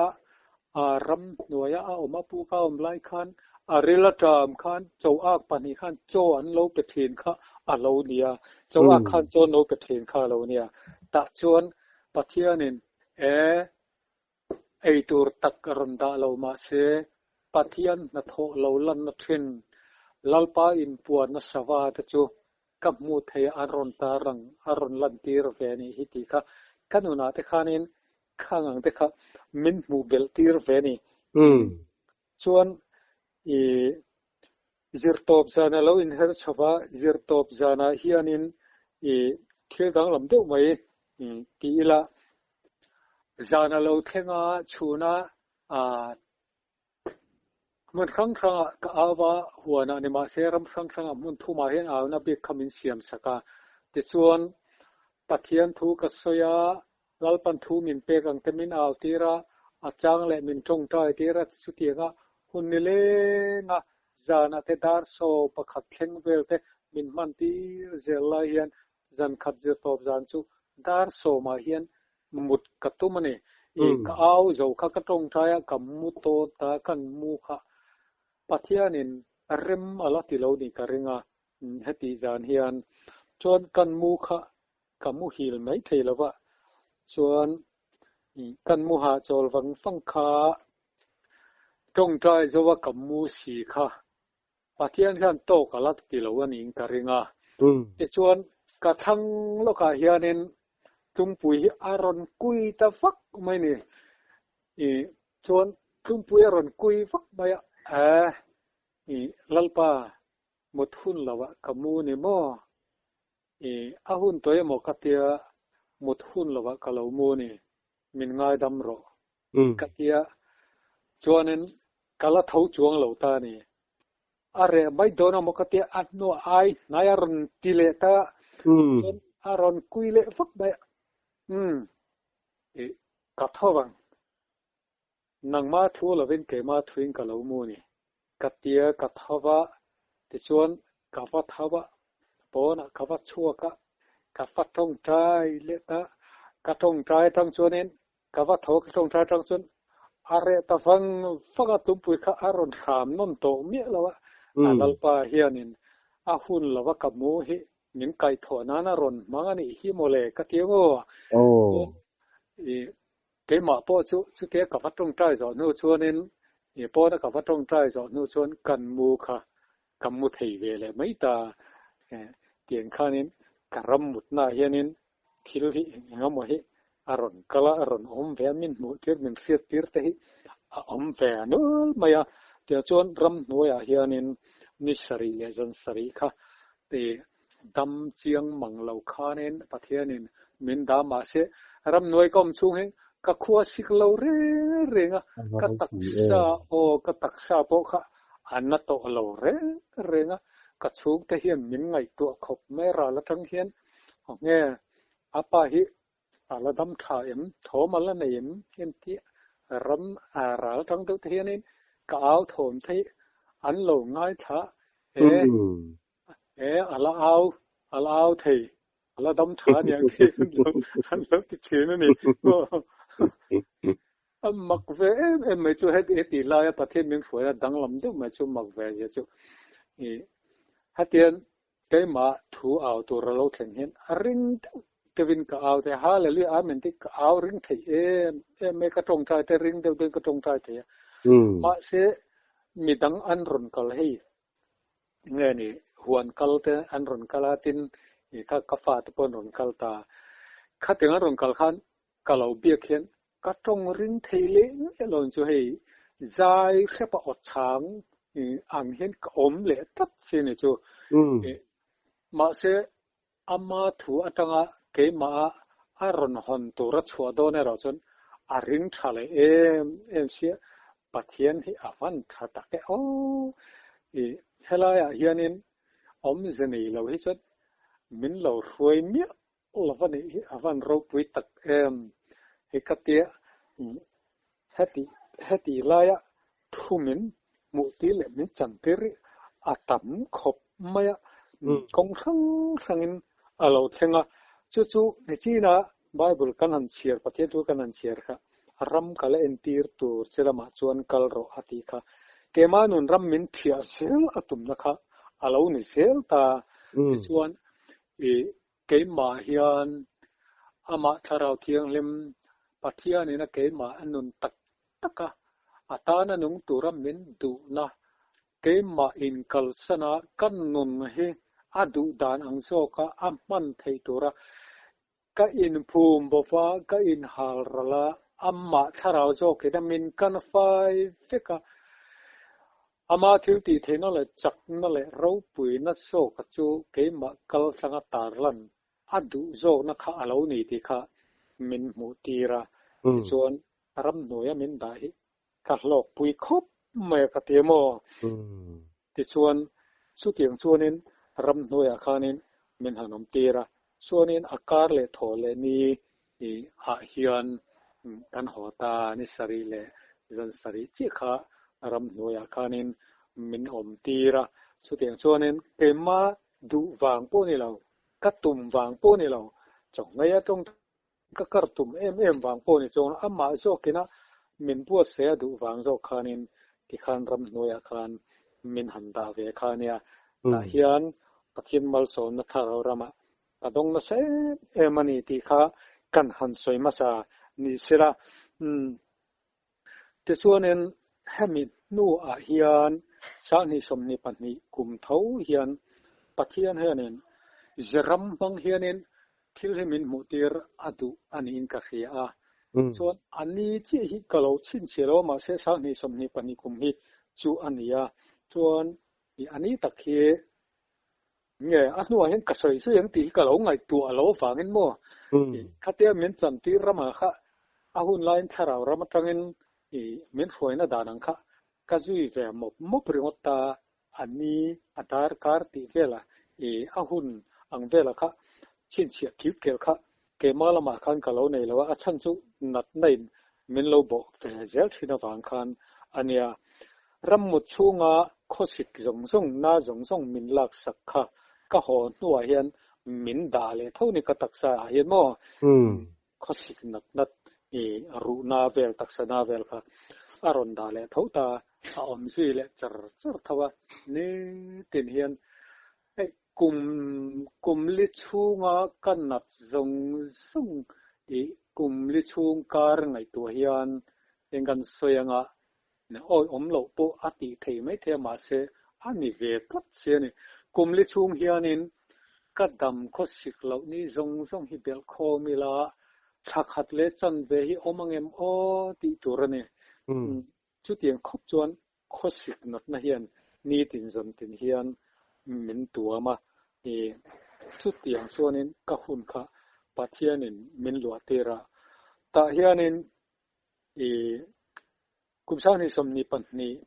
ramhnuaia a awm a, puka a awm lai khan a ril aṭam khan choak pahnih khan chaw an lo pe ṭhin kha a lo nia, choak khan chaw an lo pe ṭhin kha a lo nia. Tah chuan Pathianin e ei tur tak a rawn dah lo mahse Pathian hnathawh lo lanna ṭhin Lalpa inpuanna sava te chu ka hmuh theih a rawn tar ang, a rawn lantir ve a nih hi tih kha ka nunah te khanin khang ang te kha min hmuh belh tir ve a ni. Chuan i zirtawp zan a lo inher chho va, zirtawp zanah hianin i thil danglam deuh mai ti ila zan a lo thleng a, chhuna Hmun hrang hrangah ka au va, huanah ni mahse ram hrang hrangah hmun thumah hian auna bik kha min siam sak a. Tichuan, Pathian thu ka sawi a, Lalpan thu min pek ang te min au tir a, a chang leh min tawngtai tir a, chutianga hun nilenga zanah te dar saw pakhat thleng vel te min hman tir zel lai hian zan khat zir tawp zan chu dar sawmah hian mut ka tum a ni. I ka au zo kha ka tawngtai a, ka mu tawn ta, kan mu kha Pathianin rem a la ti lo nih ka ring a, hetih zan hian chuan kan mu kha ka muhil mai thei lo va, chuan kan mu hahchawl vang vang kha tawngtai zo a ka mu si kha Pathian hian tawk a la ti lo a niin ka ring a. Tichuan, ka thlang lawkah hianin Tlumpui hi a rawn kui ta vak mai ni. I chuan Tlumpui a rawn kui vak mai a, eh, i Lalpa mut hun lovah ka mu ni maw? I a hun tawh emaw ka tia mut hun lovah ka lo mu ni, min ngaidam rawh. Ka tia chuanin ka la tho chuang lo ta a ni. A reh mai dawn emaw ka tia a hnuah ai hnai a rawn ti leh ta chuan a rawn kui leh vak mai a. Umm i ka tho vang. Nangma thu lovin keima thuin ka lo mu ni. Ka tia ka tho va, tichuan ka va tho va, pawnah ka va chhuak a, ka va tawngtai leh ta. Ka tawngtai atang chuanin Ka va tho ka tawngtai atang chuan a reh ta vang vang a, tumpui kha a rawn hram nawn tawh miah lo a, a Lalpa hianin a hun lova ka mu hi min kaihthawh nan a rawn hmang a nih hi mawle ka ti ang aw. Chuan i keimah pawh chu chutia ka va tawngtai zawh hnu chuanin i pawna ka va tawngtai zawh hnu chuan kan mu kha ka mu thei ve leh mai ta tiang khanin ka ram mutnaah hianin Thil hi eng emaw hi a rawn kal a, a rawn awm ve a, min hmuh tir, min hriat tir te hi a awm ve nul mai a. Tiah chuan ramhnuaiah hianin ni sarih leh zan sarih kha ti dam chiang mang lo khanin Pathianin min dah mahse ramhnuai ka awm chhung hi ka khua sik lo reng reng a, ka taksa aw ka taksa pawh kha a na tawh lo reng reng a, ka chhungte hian min ngaihtuah khawp mai ral atang hian Nge, a pa hi a la dam tha em, thawm a la nei em hian tih ram ral tang deuh te hianin ka au thawm theih an lo ngaithla e, e a la au, a la au thei. A la dam tha aniang tih an lo an lo ti thin a ni. A mak ve em em mai chu heti heti laia Pathian min hruaina danglam deuh mai chu mak ve zia chu i hetian keimah thu au tur a lo thlen hian a ring deuh deuhin ka au thei a, Hallelujah Amen tih ka au ring thei em em mai ka tawngtai te ring deuh deuhin ka tawngtai thei a. Mahse midang an rawn kal hei Nge ni, huan kal te an rawn kal a, tin i kha ka fa te pawh an rawn kal ta. Khatiang an rawn kal khan ka lo biak hian ka tawng ring thei leh miah lo chu hei zai hrepa aw chhang ang hian ka awm leh tlat si ni chu. Mahse Ama thu atanga keimaha a rawn hawn tur a chhuah dawn erawh chuan a ring tha leh em em sia, Pathian hi a van tha tak e aw. I helaiah hianin awmze nei lo hi chuan min lo hruai miah lo va nih hi a van ropui tak em. Hei ka tia heti heti laia Thu min hmuhtir leh min chantir hi a tam khawp mai a, kawng hrang hrangin a lo thleng a. Chu chu nichina Bible kan han chhiar, Pathian thu kan han chhiar kha, ram ka la entir tur che lamah chuan kal rawh a tih kha. Keimah nun ram min thiah zel a tumna kha a lo ni zel ta. Tichuan, i keimah hian amah Thlarau Thianghlim Pathianin a keimah a nun tak tak a, a tana nung tura min duhna, keimah inkalsana ka nun hi a duh dan ang zawka a hman theih tura ka inphum bawva ka inhal ral a, amah thlarau zawkin a min kan fai vek a, ama thil tih theihna leh chakna leh ropuina zawka chu keimah kaltlanga tarlan a duh zawkna kha a lo ni tih kha min hmuh tir a, tichuan ramhnuaia min dah hi ka hlawkpui khawp mai a ka ti maw? Tichuan chutiang chuanin ramhnuaiah khanin min han awm tir a, chuanin a kar leh thaw leh ni ah hian kan haw ta ni sarih leh zan sarih chiah kha ramhnuaiah khanin min awm tir a, chutiang chuanin keimah duh vang pawh ni lo, ka tum vang pawh ni lo, chawnghei atawng ka kar tum em em vang pawh ni chuan amah zawkina min buatsaih a duh vang zawk khanin tikhan ramhnuaiah khan min han dah ve kha ania. Tah hian Pathian malsawmna thlarau ramah ka dawng nasa em em a ni tih kha kan han sawi hmasa ni sela. Umm Tichuanin hemi hnuah hian 2022 kum tho hian Pathian hianin Zeram hmang hianin thil hi min hmuhtir a duh a niin ka hria a. Chuan a ni chiah hi ka lo chhinchhiah lo a, mahse 2022 kum hi chu a ni a. Chuan a ni tak hi Nge, a hnuah hian ka sawi zui ang tih hi ka lo ngaihtuah lo avangin maw? Khatia min chantir ramah kha a hun laiin thlarau ram atangin min hruaina dan ang kha ka zui ve mawp mawp ringawt ta a ni, a darkar tih vela a hun ang vela kha chhinchhiah kip kel kha Keimah lamah khan ka lo nei lo a, a chhan chu natna in min lo bawh ve zel thin avang khan a nia. Rammut chhunga khawsik zawng zawng, na zawng zawng min laksak kha ka haw hnuah hian min dah leh tho ni ka taksa ah hian maw khawsik natna i ruhna vel taksa na vel kha a rawn dah leh tho ta, a awm zui leh char char tho a, nitin hian hei Kum kum li chhunga ka nat zawng zawng tih kum li chhung kar ngaihtuah hian eng kan sawi anga awi awm loh pawh a tih thei mai thei a mahse a ni ve tlat si a ni. Kum li chhung hianin ka dam khawsik loh ni zawng zawng hi belh khawm ila thla khat leh chanve hi awm angem aw tih tur a ni. Chutiang khawp chuan Khawsik natna hian nitin zantin hian min tuam a, i chutiang chuanin ka hun kha Pathianin min luah tir a. Tah hianin i kum 2022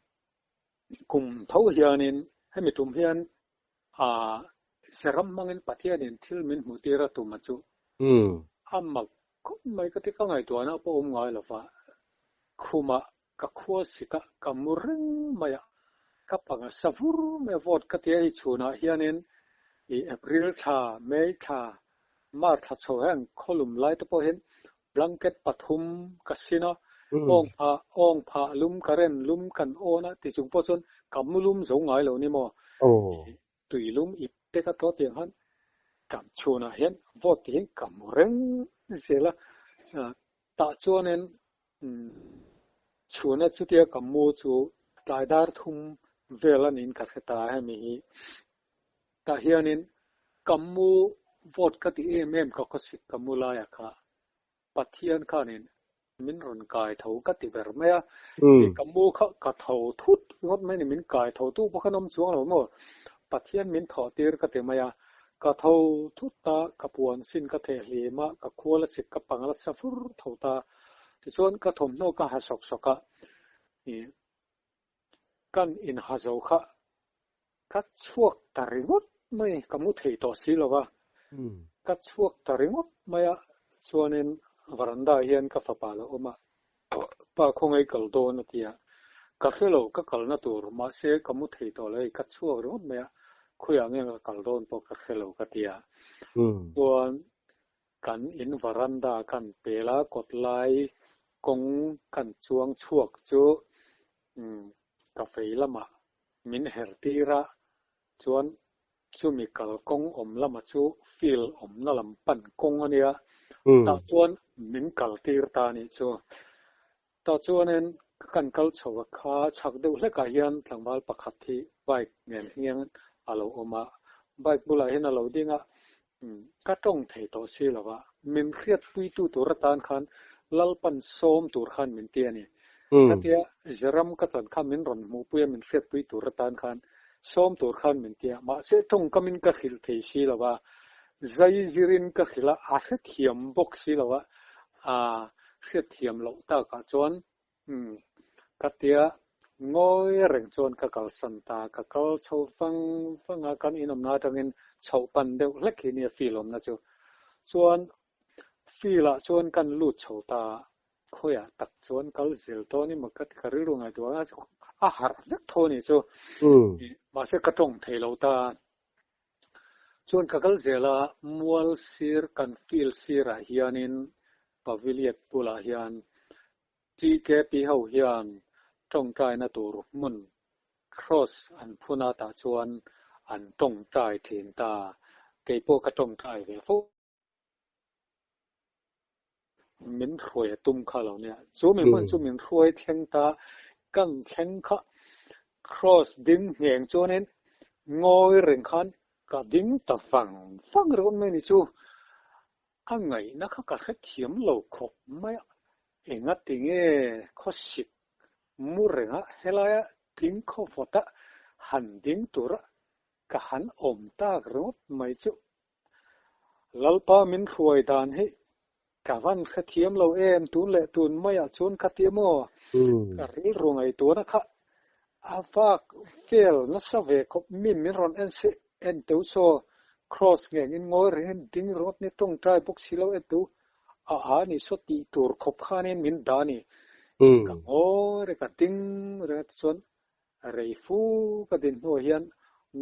kum tho hianin hemi tum hian a Seram hmangin Pathianin thil min hmuh tir a tum a chu a mak khawp mai ka ti ka ngaihtuahna pawh awm ngai lova khumah Ka khua sik a, ka mu reng mai a, ka pang a sa vur mai a, vote ka ti a, hei chhunah hianin i April thla, May thla. Mar thla chho hian khawlum lai te pawh hian blanket pathum ka sin a, awng phah awng phah lum ka ren lum kan awn a ti chung pawh chuan ka mu lum zo ngai lo ni maw? Tui lum ip te ka tawh tiang khan kam chhunah hian vawt ti hian ka mu reng zel a, tah chuanin chhuna chutia ka mu chu tlai dar thum vel a niin ka hre ta hemi hi. Tah hianin ka mu vawt ka ti em em ka khawsik ka mu laia kha Pathian khanin min rawn kai tho ka ti ber mai a. Ka mu kha ka tho thut ringawt mai a ni, min kai tho tu pawh khan awm chuang lo maw? Pathian min thawh tir ka ti mai a. Ka tho thut ta, ka puan sin ka theh hlim a, ka khual a sik ka pang la sa fur tho ta. Tichuan ka thawmhnaw ka ha sawk sawk a, kan inha zo kha Ka chhuak ta ringawt mai, ka mu thei tawh si lo va. Ka chhuak ta ringawt mai a, chuanin varanda ah hian ka fapa lo awm a, pa khawngaih kal dawn a ti a. Ka hre lo, ka kalna tur, mahse ka mu thei tawh lo hei, ka chhuak ringawt mai a, khawiah nge ka kal dawn pawh ka hre lo ka ti a. Chuan kan in varanda kan pel a, kawt lai kawng kan chuang chhuak chu ka fei lamah min her tir a, chuan chumi kalkawng awm lama chu field awmna lam pan kawng a nia, tah chuan min kal tir ta a nih chu. Tah chuanin ka kan kal chho a kha chhak deuh hlekah hian tlangval pakhat hi bike nen hian a lo awm a, bike bulah hian a lo ding a, ka tawng thei tawh si lo va, min hriatpuitu tur atan khan Lalpan sawm tur khan min ti a ni. Khatia Zeram ka chan kha min rawn hmuhpui a, min hriatpui tur atan khan sawm tur khan min ti a, mahse tawngkamin ka hrilh thei si lo va, zai zirin ka hrilh a, a hrethiam bawk si lo va, aa hriatthiam loh takah chuan Umm, ka tia ngawi reng chuan ka kalsan ta, ka kal chho vang vang a, kan inawmna atangin chhoh pan deuh hlek hi nia field awmna chu. Chuan field ah chuan kan lut chho ta, khawiah tak chuan kal zel dawn emaw ka ti ka rilru ngaihtuah a, a harh vek tho a nih chu, mahse ka tawng thei lo ta. Chuan ka kal zel a, mual sir kan field sirah hianin pavilion bulah hian TKP ho hian tawngtaina tur hmun Kross an phun a tah chuan an tawngtai thin ta. Kei pawh ka tawngtai ve fo. Min hruai a tum kha lo nia. Chu mi hmun chu min hruai thleng ta. Kan thleng kha Kross ding ngheng chuanin ngawi reng khan ka ding ta vang vang ringawt mai ni chu. A ngaihna kha ka hrethiam lo khawp mai a, engati nge khawsik mu renga helaia ding khaw vawta han ding tura ka han awm tak ringawt mai chu. Lalpa min hruai dan hi ka van hrethiam lo em tun leh tun maiah chuan ka ti maw? Ka rilru ngaihtuahna kha A vak vel nasa ve khawp mi min rawn en se en teu saw Kross ngengin ngawi rengin ding ringawt ni tawngtai bawk si lo en teu a a ni saw tih tur khawp khanin min dah a ni. Ka ngawi reng a ding reng a tichuan rei fu ka din hnuah hian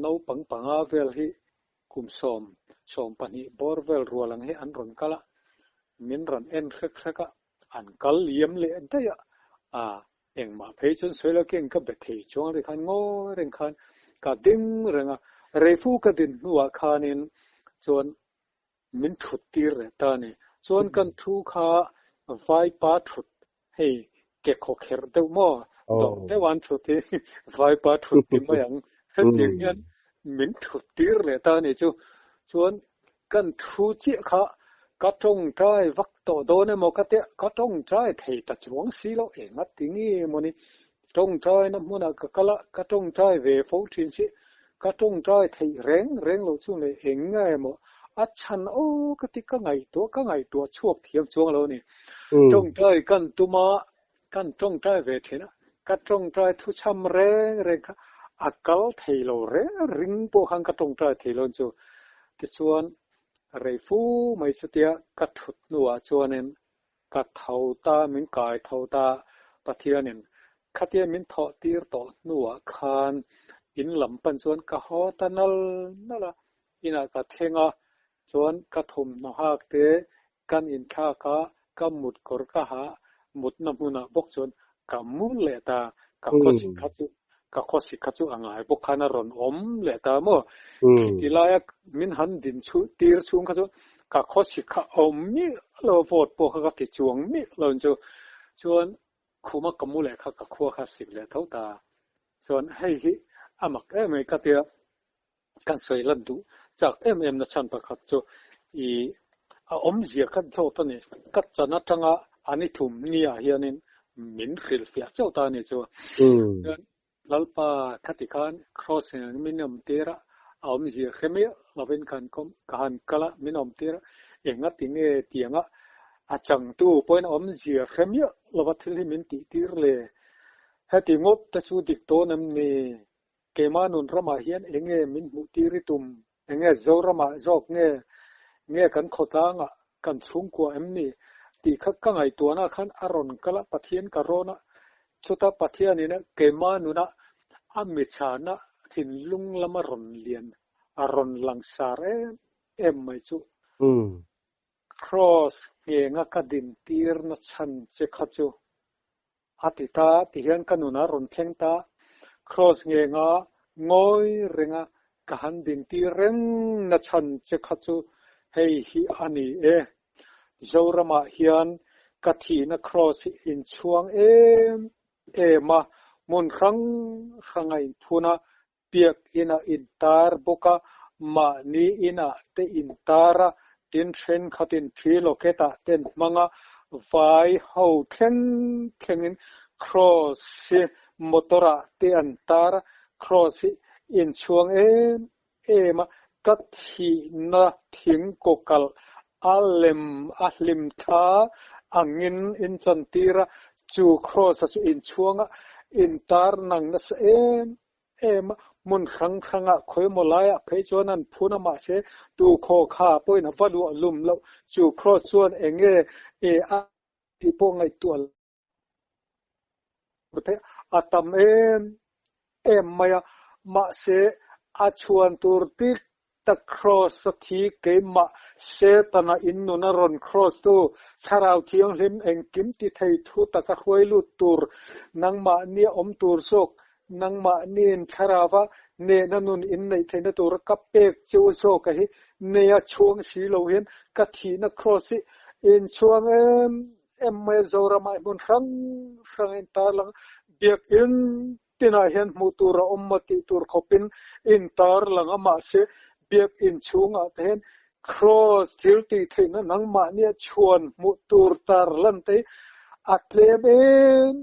naupang panga vel hi kum 12 bawr vel rual ang hi an rawn kal a, min rawn en hrek hrek a, an kal liam leh daih a, a Engmah phei chuan sawi lo keng ka be thei chuang ri khan ngawi reng khan ka ding reng a, reifu ka din hnuah khanin chuan min thut tir leh ta a ni. Chuan kan thu kha vaipa thut hei ke khaw kherh deuh maw dawrh deuh an thut hi vaipa thut ti mai ang hetiang hian min thut tir leh ta a ni chu. Chuan Kan thu chiah kha ka tawngtai vak tawh dawn emaw ka tia, ka tawngtai thei ta chuang si lo, enga ti nge maw ni, tawngtaina hmunah ka kal a, ka tawngtai ve fo thin si, ka tawngtai theih reng reng loh chung leh eng nge emaw a chhan aw ka ti ka ngaihtuah ka ngaihtuah chhuak thiam chuang lo a ni. Tawngtai kan tum a, Kan tawngtai ve thin a, ka tawngtai thuchham reng reng kha a kal thei lo reng ring pawh khan ka tawngtai thei lo chu. Tichuan rei fu mai chutia ka thut hnuah chuanin ka tho ta, min kai tho ta, Pathianin khatia min thawh tir tawh hnuah khan in lam pan chuan ka haw ta nal nal a, inah ka thleng a. Chuan ka thawmhnaw hak te kan inthlak a, ka mut kawr ka ha mutna hmunah bawk chuan ka mu leh ta, ka khawsik kha chu ka khawsik kha chu a ngai bawk khan a rawn awm leh ta maw? Khiti laia min han din chhuh tir chhung kha chu ka khawsik kha a awm miah lo a, vote pawh kha ka ti chuang miah lo chu. Chuan khuma ka mu leh kha ka khua kha sik leh tho ta. Chuan hei hi a mak em mai ka tia. Kan sawi lan duh chak em em na chhan pakhat chu i a awmzia khat zawt a ni. Ka chan atanga an i thum ni ah hianin min hrilhfiah chauh ta a ni chu. Chuan Lalpa khati khan Kross in min awm tir a, a awmzia hre miah lovin ka han kawm ka han kal a, min awm tir a, enga ti nge tianga a changtu pawhin a awmzia hre miah lova thil hi min tih tir le? Heti ngawt te chu dik dawn em ni? Keimah nun ramah hian enge min hmuh tir i tum? Enge Zoramah zawk nge nge kan khawtlangah kan chhungkua em ni? tih kha ka ngaihtuahna khan a rawn kal a, Pathian ka rawn a, chuta Pathianin keimah nunah a michhana thinlung lama rawn lian a rawn langsar em em mai chu. Kraws nghenga ka dintirna chhan che kha chu A ti ta, tihian ka nun a rawn thleng ta. Kraws ngenga ngawi renga ka han dintir reng na chhan che kha chu hei hi a ni e. Zoramah hian ka thihna kraws hi inchhuang em em a, hmun hrang hranga inphun a, Biak inah intar bawk a, mahni inah te intar a, tin thenkhatin thi locket ah ten hmang a, vai ho thleng thlengin Kraws hi motor ah te an tar a, Kraws hi inchhuang em em a, ka thihna thing kawkalh a lem a hlim thla angin inchantir a, chu Kraws a chu inchhuang a, intar nang nasa em em a, hmun hrang hrangah khawimaw laiah phei chuan an phun a, mahse tu khaw kha pawhin a va luah lum loh, chu Kraws chuan eng nge e a tih pawh ngaihtuah lo theih a tam em em mai a, mahse a chhuan tur dik tak Kraws a thi keimah Setana in nun a rawn kraws tu Thlarau Thianghlim engkim ti thei thu taka hruai lut tur nangmahnia awm tur zawk nangmahniin Thlarauva nehna nun in neih theihna tura ka pek cheu zawk a hi neia chhuang si lo hian ka thihna kraws hi inchhuang em em mai a Zoramah hmun hrang hrang a intarlang Biakinn Tinah hian hmuh tur a awm maw tih tur khawpin intar lang a, mahse biakinn chhungah te hian Kraws thil tih theihna nangmahnia chhuan hmuh tur tar lan te hi a tlem em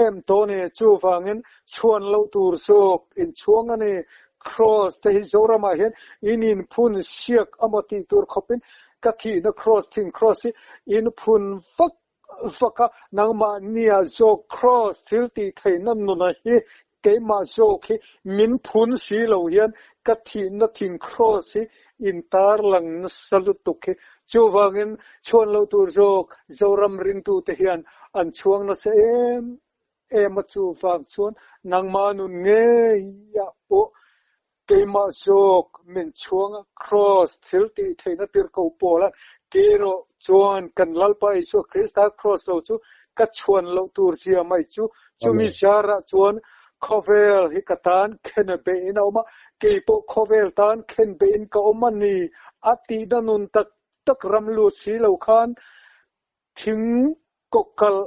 em tawh a ni. Chuvangin chhuan loh tur zawk inchhuang a ni. Kraws te hi Zoramah hian in inphun siak a maw tih tur khawpin ka thihna kraws thing kraws hi inphun vak vak a, nangmah nia zawk Kraws thil tih theihna nuna hi keimah zawk hi min phun si lo hian ka thihna thing Kraws hi intar lang nasa lutuk hi. Chuvangin chhuan loh tur zawk Zoram ringtute hian an chhuang nasa em em a, chuvang chuan nangmah nun ngeiah pawh Keimah zawk min chhuang a, Kraws thil tih theihna tir ko pawl a, kei erawh chuan kan Lalpa Isua Krista Kraws lo chu ka chhuan loh tur zia mai chu, chumi zarah chuan khawvel hi ka tan khen behin a awm a, kei pawh khawvel tan khen behin ka awm a ni a tihna nun tak tak ram lut si lo khan Thing kawkalh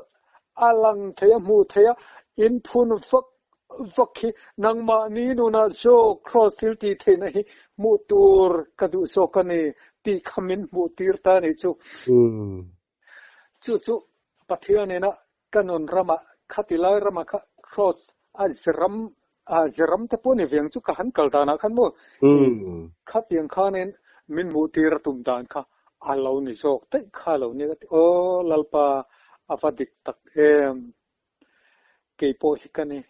a lang thei a, hmuh thei a, in phun vak vak hi nangmahni nunah zawk Kraws thil tih theihna hi hmuh tur ka duh zawk a ni tih kha min hmuh tir ta a nih chu. Chu chu Pathianin a Ka nun ramah khati lai ramah kha Kraws a ziram a ziram te pawh ni veng chu ka han kal danah khan maw khatiang khanin min hmuh tir a tum dan kha a lo ni zawk daih kha a lo ni ka ti aw Lalpa a va dik tak em kei pawh hi ka ni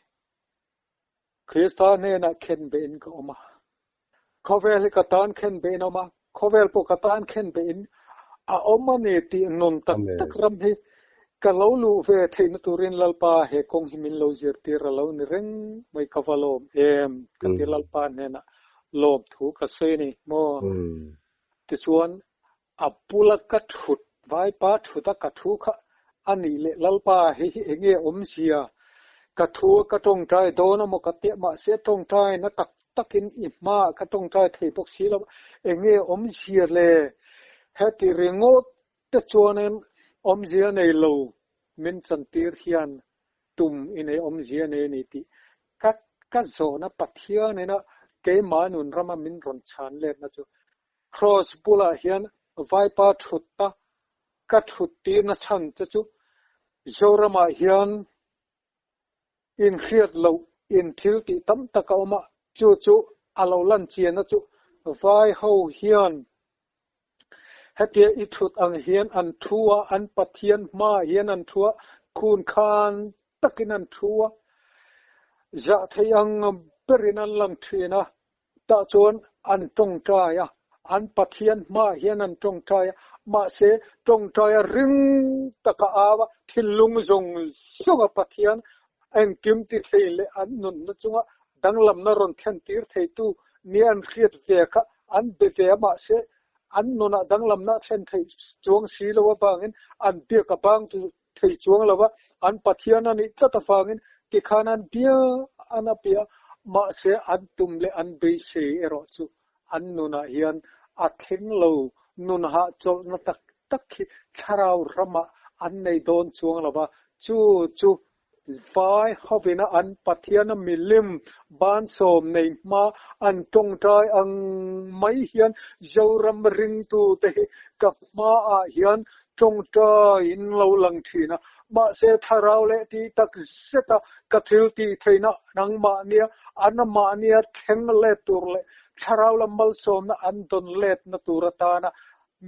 Krista hnenah khen behin ka awm a. Khawvel hi ka tan khen behin a awm a, khawvel pawh ka tan khen behin a awm a ni tih nun tak tak ram hi ka lo luh ve theihna turin Lalpa he kawng hi min lo zirtir a lo ni reng mai ka va lawm em ka ti Lalpa hnenah lawmthu ka sawi a ni maw. Tichuan, a bula ka thut, vaipa thuta ka thu kha a nih leh Lalpa hei hi enge awmzia? Ka thu a ka tawngtai dawn a maw ka tia mahse tawngtaina tak takin i hmaah ka tawngtai thei bawk si lo, enge awmzia le? Heti ringawt te chuanin awmzia nei lo min chantir hian tum i nei awmzia nei a ni tih ka ka zawhna Pathianin a keimah nun rama min rawn chhan letna chu Kraws bulah hian vaipa thutta ka thut tirna chhan te chu Zoramah hian inhriat loh in thil tih tam tak a awm a, chu chu a lo lan chianna chu vai ho hian Hetia i thut ang hian an thu a, an Pathian hmaah hian an thu a, khun khan takin an thu a, zah thei ang berin an lang thin a, tah chuan an tawngtai a, an Pathian hmaah hian an tawngtai a, mahse tawngtai a ring taka au a, thinlung zawng zawnga Pathian engkim ti thei leh an nunna chunga danglamna rawn thlen tir theitu nia an hriat ve kha an be ve a, mahse an nunah danglamna a thlen theih chuang si lo avangin an biak a bang thei chuang lo va, an Pathian a nih tlat avangin tikhan an bia an a bia, mahse an tum leh an beisei erawh chu an nunah hian a thleng lo, nun hahchawlhna tak tak hi thlarau ramah an nei dawn chuang lo va, chu chu Vai hovina an Pathiana milim bansawm nei hma an tawngtai ang mai hian Zoram ringtute hi ka hmaah hian tawngtaiin lo lang thin a, mahse thlarau leh tih tak zeta ka thil tih theihna nangmahnia anamahnia thleng let tur leh thlarau lam malsawmna an dawn letna tur atana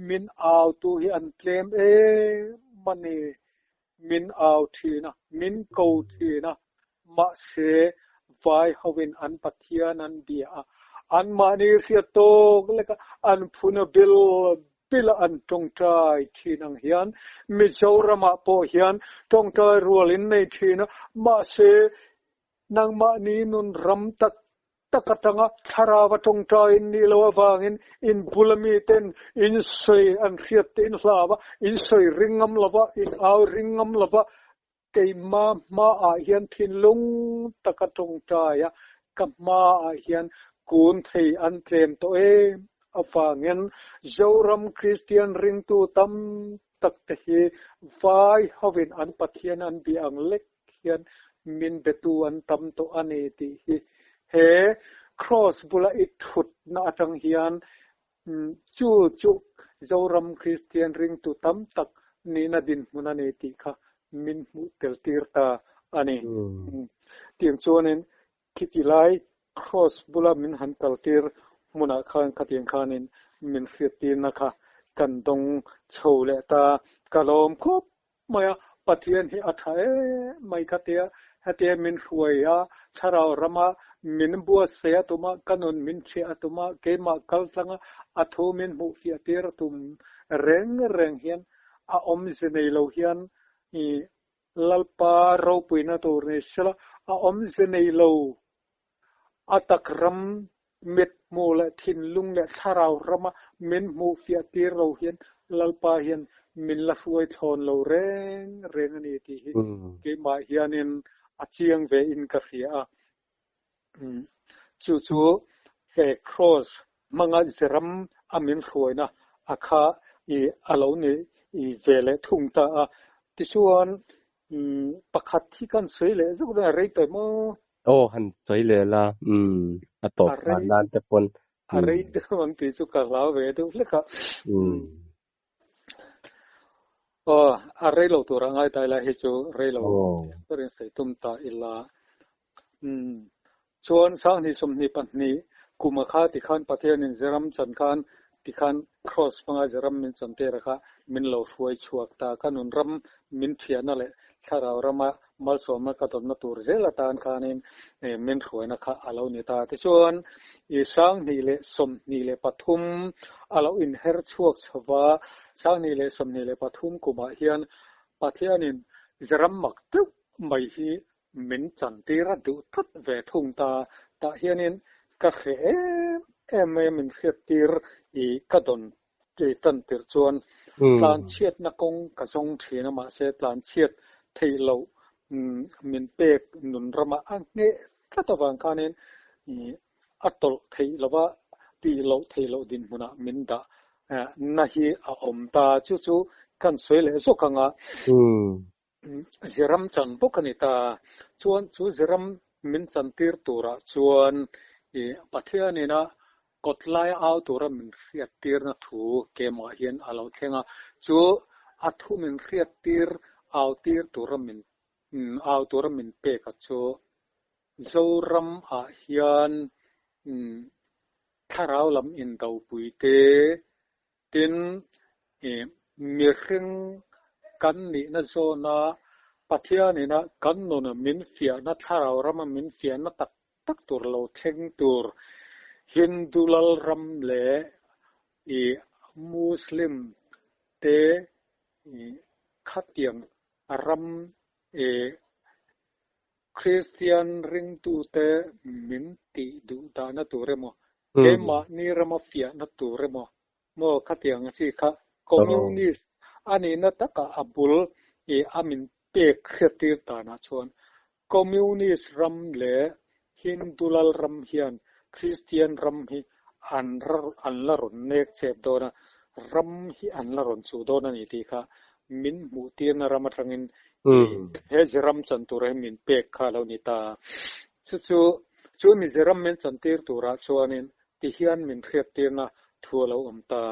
min autu hi an tlem em a ni. Min au thin a, min ko thin a, mahse vai hovin an Pathian an bia a, anmahni hriat tawk leka an phuna bil bila an tawngtai thin ang hian Mizoramah pawh hian tawngtai rual in nei thin a, mahse nangmahni nun ram tak tak atanga thlarau a tawngtai in nih loh avangin in bula miten in sawi an hriat te in hlau a, in sawi ring ngam lo va, in au ring ngam lo va, keima hmaah hian thinlung taka tawngtai a, ka hmaah hian kun thei an tlem tawh em avangin Zoram Kristian ringtu tam tak te hi vai hovin an Pathian an bia ang lek hian min betu an tam tawh a ni tih hi he Kraws bula i thutna atang hian chu chu Zoram Kristian ringtu tam tak nihna dinhmun a ni tih kha min hmuh tel tir ta a ni. Tiang chuanin khiti lai Kraws bula min han kal tir hmunah khan khatiang khanin min hriat tirna kha kan dawng chho leh ta ka lawm khawp mai a, Pathian hi a tha em mai kha tia hetia min hruai a, thlarau rama min buatsaih a tum a, ka nun min thiah a tum a, keimah kal tlang a, a thu min hmuh fiah tir a tum reng reng hian a awmze nei lo hian i Lalpa ropuina tur ni sela a awmze nei lo A tak ram mit hmuh leh thinlung leh thlarau rama min hmuh fiah tir lo hian Lalpa hian min la hruai thlawn lo reng reng a ni tih hi keimah hianin a chiang ve in ka hria a. Chu chu he Kraws hmanga Zeram a min hruaina a kha i a lo ni ve leh thung ta a. Tichuan pakhat hi kan sawi leh zuk dawn a rei tawh maw? Aw han sawi leh la, umm a tawp hlan nan te pawn. A rei deuh ang tih chu ka hlau ve deuh hlek a. Aw a rei lo tur a ngai ta ila hei chu rei lo berin sawi tum ta ila. Umm Chuan Sanghnih 22 kuma kha tikhan Pathianin Zeram chan khan tikhan Kraws hmanga Zeram min chan tera kha min lo hruai chhuak ta. Ka nun ram min thiahna leh thlarau rama malsawmna ka dawnna tur zel atan khanin min hruaina kha a lo ni ta. Tichuan i 2023 a lo inher chhuak chho va, 2023 kumah hian Pathianin Zeram mak deuh mai hi Min chantir a duh tlat ve thung ta. Tah hianin ka hreh em em mai a min hriattir i ka dawn tan tirh chuan tlanchhiatna kawng ka zawng thin a, mahse tlanchhiat theih loh min pek nun ramah a ngheh tlat avang khanin a tawlh theih lova tih loh theih loh dinhmunah min dah na hi a awm ta. Chu chu kan sawi leh zawk ang a. Ziram chan bawk a ni ta. Chuan chu ziram min chantir turah chuan ih Pathianin a kawt lai au tura min hriattirna thu keimah hian a lo thleng a. Chu a thu min hriattir au tir tura min au tura min pek a chu Zoram ah hian thlarau lam indopui te Tin, mihring kan nihna zawna Pathianina kan nuna min fiahna, thlarau rama min fiahna tak tak tur lo thleng tur Hindu lalram leh Muslim te khatiang ram Kristian ringtute min tih duh dahna tur emaw, keimahni rama fiahna tur emaw, maw khatiang a chi kha Communist a nihna takah a bul i a min pek hriattir danah chuan Communist ram leh Hindu lal ram hian Kristian ram hi an an la rawn nek chep dawn a, ram hi an la rawn chuh dawn a ni tih kha min hmuh tirna ram atangin i he Ziram chan tur hi min pek kha a lo ni ta. Chu chu chu mi Ziram min chan tir turah chuanin ti hian min hriat tirna thu a lo awm ta.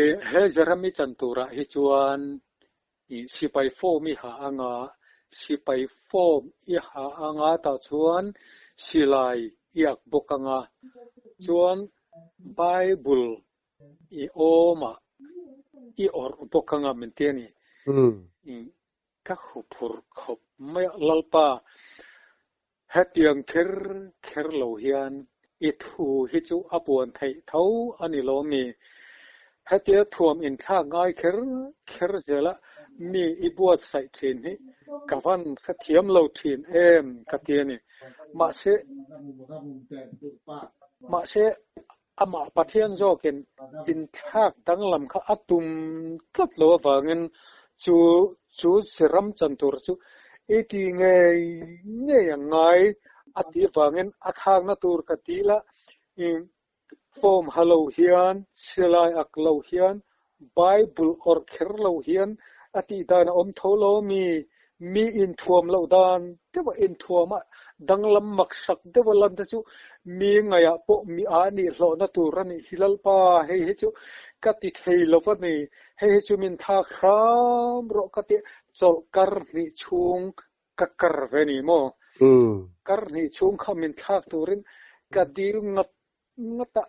I he Ziram i chan turah hi chuan i sipai form i ha anga, sipai form i ha anga tah chuan silai i ak bawk anga, chuan Bible I awm a, i awrh bawk anga min ti a ni. Ka huphurh khawp mai a, Lalpa, hetiang kher kher lo hian i thu hi chu a puan theih tho a ni lo mi? Hetia thuam inthlak ngai kher kher zela mi i buatsaih thin hi ka van hrethiam lo thin em ka ti a ni. Mahse, mahse, Amah Pathian zawkin inthlak danglam kha a tum tlat lo avangin chu chu siram chan tur chu i ti ngei ngei ang ngai a tih avangin a thlakna tur ka ti la i form ha lo hian silai ak lo hian Bible awrh kher lo hian a tih dan a awm tho lo ami? Mi inthuam loh dan deuha inthuam a, danglam maksak deuha lan te chu mi ngaihah pawh mi a nih hlawhna tur a nih hi Lalpa, hei hi chu ka ti thei lo va ni, hei hi chu min thlak hram rawh ka ti chawlh kar hnih chhung ka kar ve ni maw? Kar hnih chhung kha min thlak turin ka dil ngat ngat a,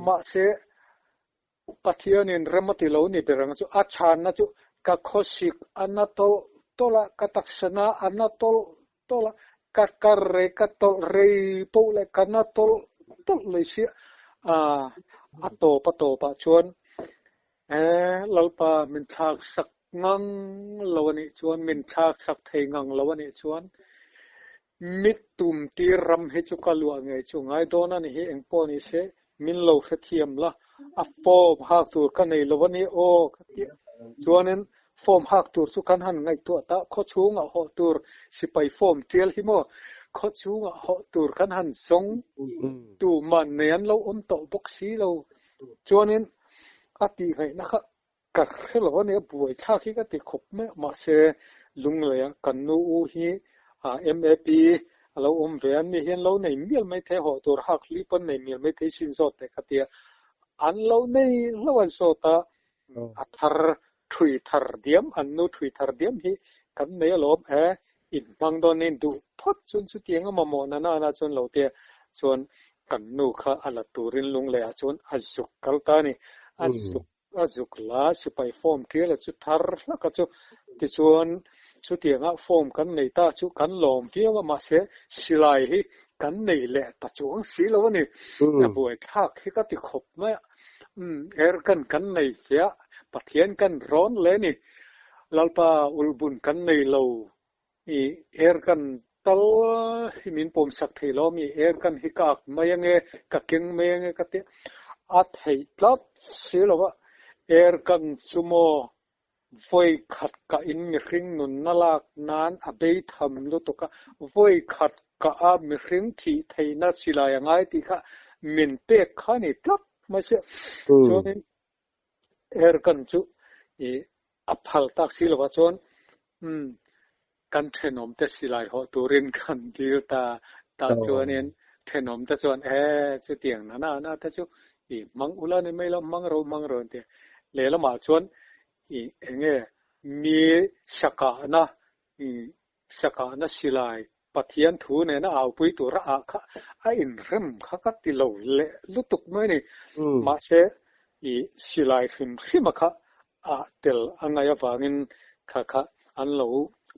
mahse Pathianin rem a ti lo ni ber ang chu. A chhanna chu ka khawsik a na tawlh tawlh a, ka taksa na a na tawlh tawlh a, ka kar rei ka tawlh rei poh leh ka na tawlh tawlh mai sia. A tawp a tawpah chuan eh Lalpa min thlak sak ngang lo a nih chuan, min thlak sak thei ngang lo a nih chuan Mit tum tir ram hi chu ka luah ngei chu ngai dawn a ni hi engpawh ni se min lo hrethiam la, a form hak tur ka nei lo a ni aw ka ti a. Chuanin form hak tur chu kan han ngaihtuah ta, khaw chhungah hawh tur sipai form tial hi maw, khaw chhungah hawh tur kan han zawng tu man nei an lo awm tawh bawk si lo. Chuanin a tihngaihna kha Ka hre lo a nia, buaithlak hi ka ti khawp mai a, mahse Lungleia kan nu u hi MAP a lo awm ve a, mi hian lo nei mial mai thei a, hawh tur hak hlui pawn nei mial mai thei sin zawt teh ka ti a, an lo nei hlauh an sawt a, a thar thui thar diam, an nu thui thar diam hi kan nei alawm e, in hmang dawn in duh phawt chuan chutiang a mamawh na nana chuan lo tia chuan kan nu kha a la turin Lungleiah chuan a zuk kal ta a ni, a zuk A zuk la, sipai form tial a chu thar hlak a chu. Tichuan, chutianga form kan nei ta chu kan lawm viau a, mahse silai hi kan nei leh ta chuang si lo a ni. A buaithlak hi ka ti khawp mai a. Umm, airgun kan nei fiah, Pathian kan rawn leh a ni. Lalpa ulhbun kan nei lo I airgun tal hi min pawmsak thei lo ami, airgun hi ka ak mai ange, ka keng mai ange ka ti a. A theih tlat si lo a, air gun chu maw vawi khat kah in mihring nunna lak nan a bei tham lutuk a, vawi khat kah a mihring thih theihna silai a ngai tih kha min pek kha a ni tlat mai sia. Chuanin air gun chu ih a phal tak si lovah chuan umm Kan thenawmte silai hawh turin kan dil ta. Tah chuanin thenawmte chuan, E, chutiang na na na te chu i hmang ula ni mai lo, hmang ro hmang ro an ti a. Lehlamah chuan i eng nge mi sakahna, i sakahna silai Pathian thu nena aupui tura ah kha a inrem kha ka ti lo leh lutuk mai a ni. Mahse, i silai hrim hrima kha ah tel a ngaih avangin kha kha an lo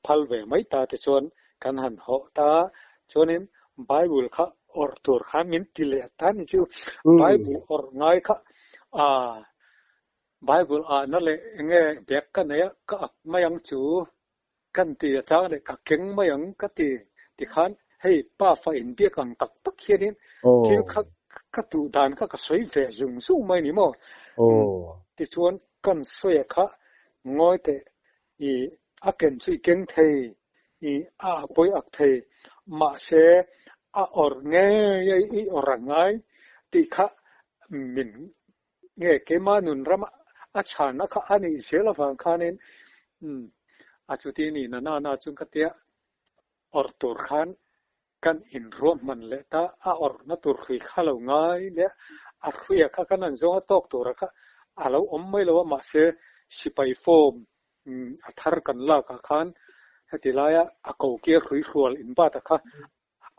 phal ve mai ta tichuan kan han hawh ta a, chuanin Bible kha awrh tur khan min ti leh ta ni chu Bible awrh ngai kha ah Bible ahna leh enge bag ka nei a ka ak mai ang chu. Kan ti a chang leh ka keng mai ang ka ti tikhan hei pa fa inbiak ang tak tak hianin thil kha ka duh dan kha ka sawi ve zung zung mai ni maw? Tichuan kan sawi a kha ngawi teh i a ken chu i keng thei i a pawi ak thei mahse a awrh ngei a i awrh a ngai tih kha min Nge keimah nun ram a chhanna kha a nih zel avang khanin umm a chuti ni na na na chuan ka tia awrh tur khan kan inruahman leh ta, a awrhna tur hrui kha lo ngai leh a hruia kha kan han zawng a tawk tura kha a lo awm mai lo a mahse sipai form a thar kan lakah khan heti laia a kokia hrui hrual inbat a kha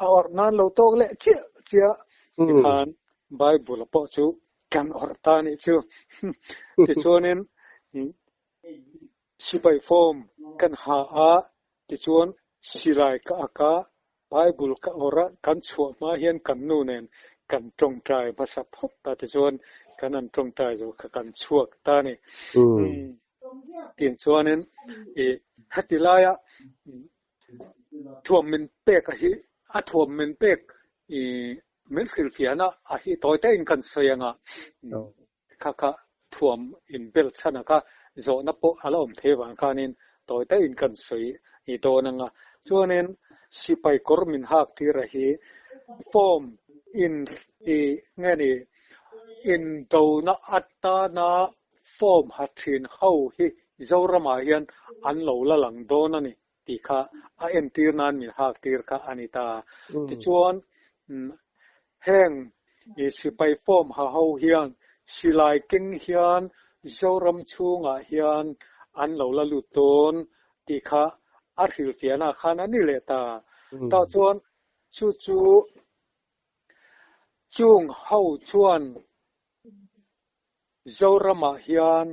A awrh nan lo tawk leh chiah chiah tikhan Bible pawh chu kan awrh ta nih chu. Tichuanin sipai form kan ha a, tichuan silai ka ak a, Bible ka awrh a, kan chhuah hma hian kan nu nen kan tawngtai hmasa phawt ta tichuan kan han tawngtai zo kha kan chhuak ta a ni. Tichuanin heti laia Thuam min pek a hi, a thuam min pek i min hrilhfiahna a hi tawi te in kan sawi ang a, kha kha thuam in bel chhan a kha zawhna pawh a la awm thei avang khanin tawi te in kan sawi i dawn ang a. Chuanin sipai kawr min hak tir a hi form in i nge ni indona atana form ha thin ho hi Zoramah hian an lo la lang dawn a ni tih kha a entir nan min hak tir kha a ni ta. Tichuan, heng sipai form ha ho hian silai keng hian Zoram chhungah hian an lo la lut dawn tih kha a hrilhfiahna khan a ni leh ta. Tah chuan chu chu chung ho chuan Zoramah hian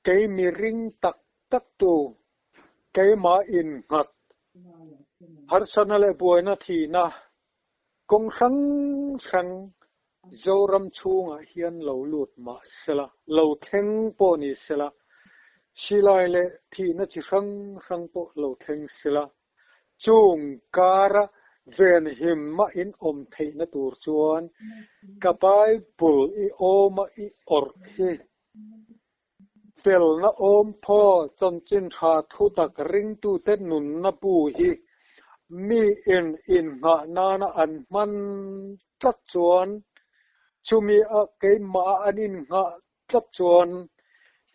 kei mi ring tak tak tu, keimah innghat, harsatna leh buaina thihna kawng hrang hrang Zoram chhungah hian lo lut mah sela, lo thleng pawh ni sela, silai leh thihna chi hrang hrang pawh lo thleng sela, Chung kara venhim mah in awm theihna tur chuan ka Bible i awma i awrh hi. Felna awm phaw chanchin tha thutak ringtute nunna bu hi mi in innghah nana an hman tlat chuan chumi a keimah a an innghah tlat chuan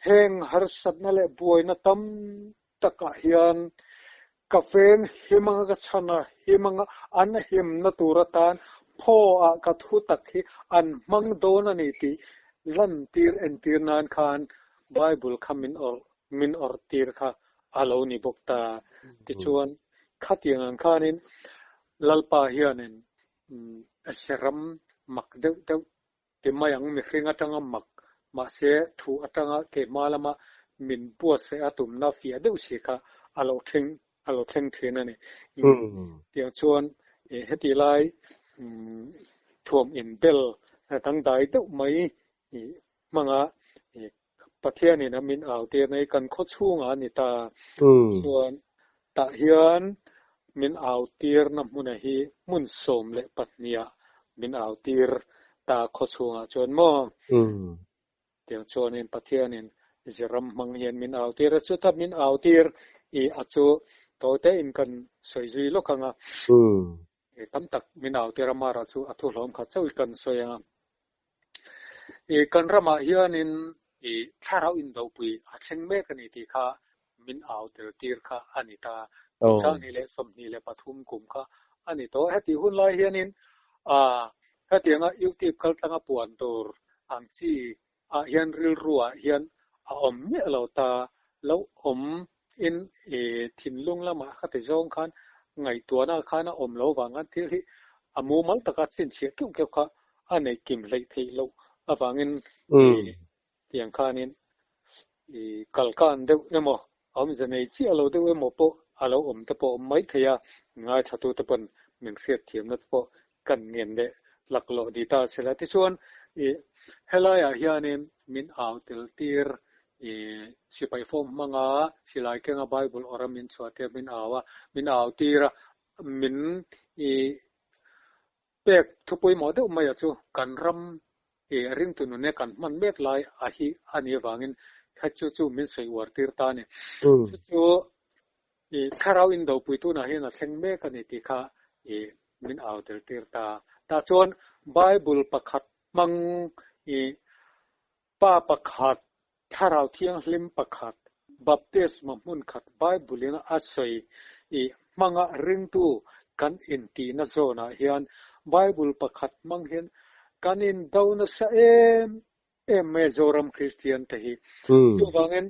heng harsatna leh buaina tam takah hian ka veng him anga ka chhan a, him anga an himna tur atan phaw ah ka thu tak hi an hmang dawn a ni tih lantir entir nan khan Bible kha min awrh min awrh tir kha a lo ni bawk ta. Tichuan khatiang ang khanin Lalpa hianin Seram mak deuh deuh Ti mai ang, mihring atanga mak, mahse thu atanga keimah lama min buatsaih a tumna fiah deuh si kha a lo thleng a lo thleng thin a ni. Tiang chuan heti lai thuam inbel dangdai deuh mai hmanga Pathianin a min au tir mai, kan khaw chhungah a ni ta. Chuan tah hian min au tirna hmuna hi hmun 12 ah min au tir ta. ta khawchhungah chuan maw? Tiang chuanin Pathianin Ziram hmang hian min au tir a, chuta min au tir i a chu tawite in kan sawi zui lawk ang a. Tam tak min au tir a, mara chu a thuhlawm khat chauh i kan sawi ang a. I kan ramah hianin i thlarau indopui a thleng mek a ni tih kha min au tel tir kha a ni ta. Kum 2023 kum kha a ni tawh. Hetih hun lai hianin hetianga YouTube kaltlanga puan tur ang chi ah hian rilru ah hian a awm miah lo ta. Lo awm in i thinlung lamah khati zawng khan ngaihtuahna khan a awm lo vang khan thil hi a mumal taka chhinchhiah keuh keuh kha a neih kim hleih theih loh avangin i Tiang khanin i kalkan deuh emaw, awmze nei chiah lo deuh emaw pawh a lo awm te pawh a awm mai thei a, ngaithlatute pawn min hriatthiamna te pawh kan ngen leh laklawh ni ta se la. Tichuan i helaiah hianin min au tel tir i sipai form hmanga silai kenga Bible awrh a min chhuah tir min au a, min au tir a, min i Pek thu pawimawh deuh maia chu kan ram ih ringtu nune kan hman mek lai a hi a nih avangin kha chu chu min sawi uar tir ta a ni. Chu chu ih thlarau indopui tunah hian a thleng mek a ni tih kha ih min au tel tir ta. Tah chuan Bible pakhat hmang ih Pa pakhat, Thlarau Thianghlim pakhat, Baptisma hmun khat Bible-in a sawi i hmanga ringtu kan intihna zawnah hian Bible pakhat hmang hian kan indo nasa em em mai a Zoram Kristian te hi. Chuvangin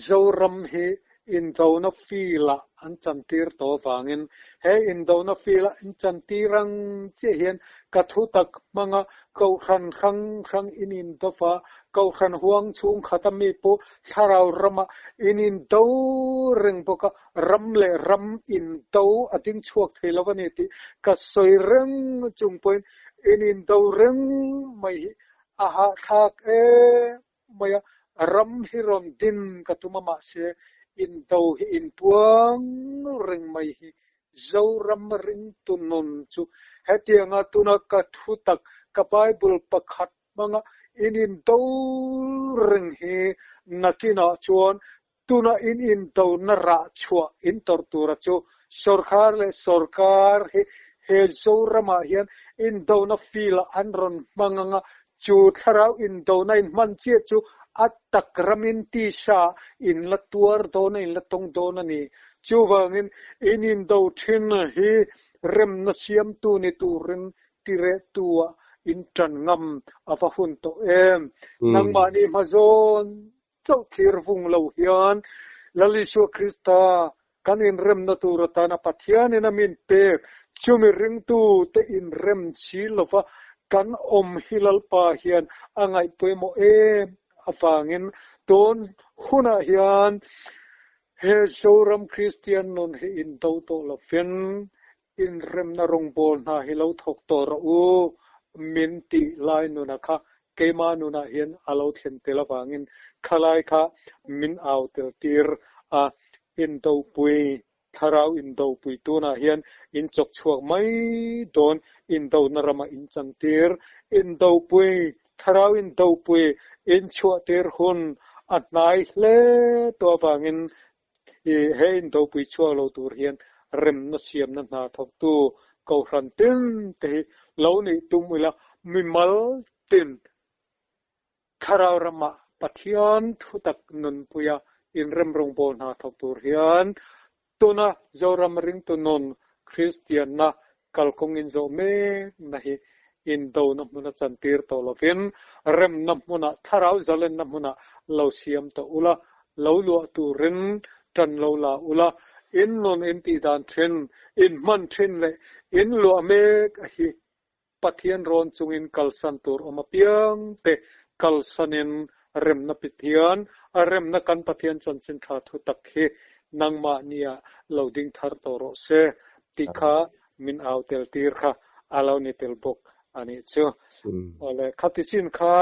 Zoram hi Indona field-ah an chantir tawh avangin he indona field-a in chantir ang chiah hian ka thutak hmanga kohhran hrang hrang in indo va, kohhran huang chhung khata mi pawh thlarau ramah in indo reng bawk a, ram leh ram indo a ding chhuak thei lo a ni tih ka sawi reng chung pawhin in indo reng mai hi a hahthlak em mai a, ram hi rawn din ka tum a mahse indo hi inpuang reng mai hi Zoram ringtu nun chu hetianga tuna ka thutak ka Bible pakhat hmanga in indo reng hi nakinah chuan Tuna in indona rah chhuah in tawrh tura chu sorkar leh sorkar hi he Zoramah hian indona field ah an rawn hmang anga chu thlarau indona in hman chiah chu a tak ramin tisa in la tuar dawn a in la tawng dawn a ni. Chuvangin in indo thin hi remna siamtu ni turin tirehtu ah in tan ngam a va hun tawh em. Nangmahni hmazawn Chauh thlir vung lo hian Lal Isua Krista kan inremna tur atana Pathianin a min pek chumi ringtute inrem si lova kan awm hi Lalpa hian a ngaih pawimawh em avangin tun hunah hian he Zoram Kristian nun hi indo tawh lovin Inremna rawngbâwl hna hi lo thawk tawh rawh u, min tih lai nuna kha keimah nunah hian a lo thlen tel avangin khalai kha min au tel tir a, indopui, thlarau indopui tunah hian in chawk chhuak mai dawn, indona ramah in chan tir, indopui, thlarau indopui in chhuah tir hun a hnai hle tawh avangin I he indopui chhuak lo tur hian remna siamna hna thawktu kohhran tin te hi lo nih tum ila mimal tin thlarau ramah Pathian thutak nunpuia inrem rawngbâwl hna thawk tur hian tuna Zoram ringtu nun Kristianna Kalkawng inzawh mekna hi indona hmuna chantir tawh lovin remna hmunah, thlarau zalenna hmunah lo siam tawh ula, lo luah turin tan lo la ula, in nun in tihdan thin, in hman thin leh in luah mek a hi Pathian rawn chungin kalsan tur awm apiang te kalsanin remna Pathian, a remna kan Pathian chanchin tha thu tak hi nangmah nia lo ding thar tawh rawh se tih kha min au tel tir kha a lo ni tel bawk a nih chu. Awle, khati chin kha.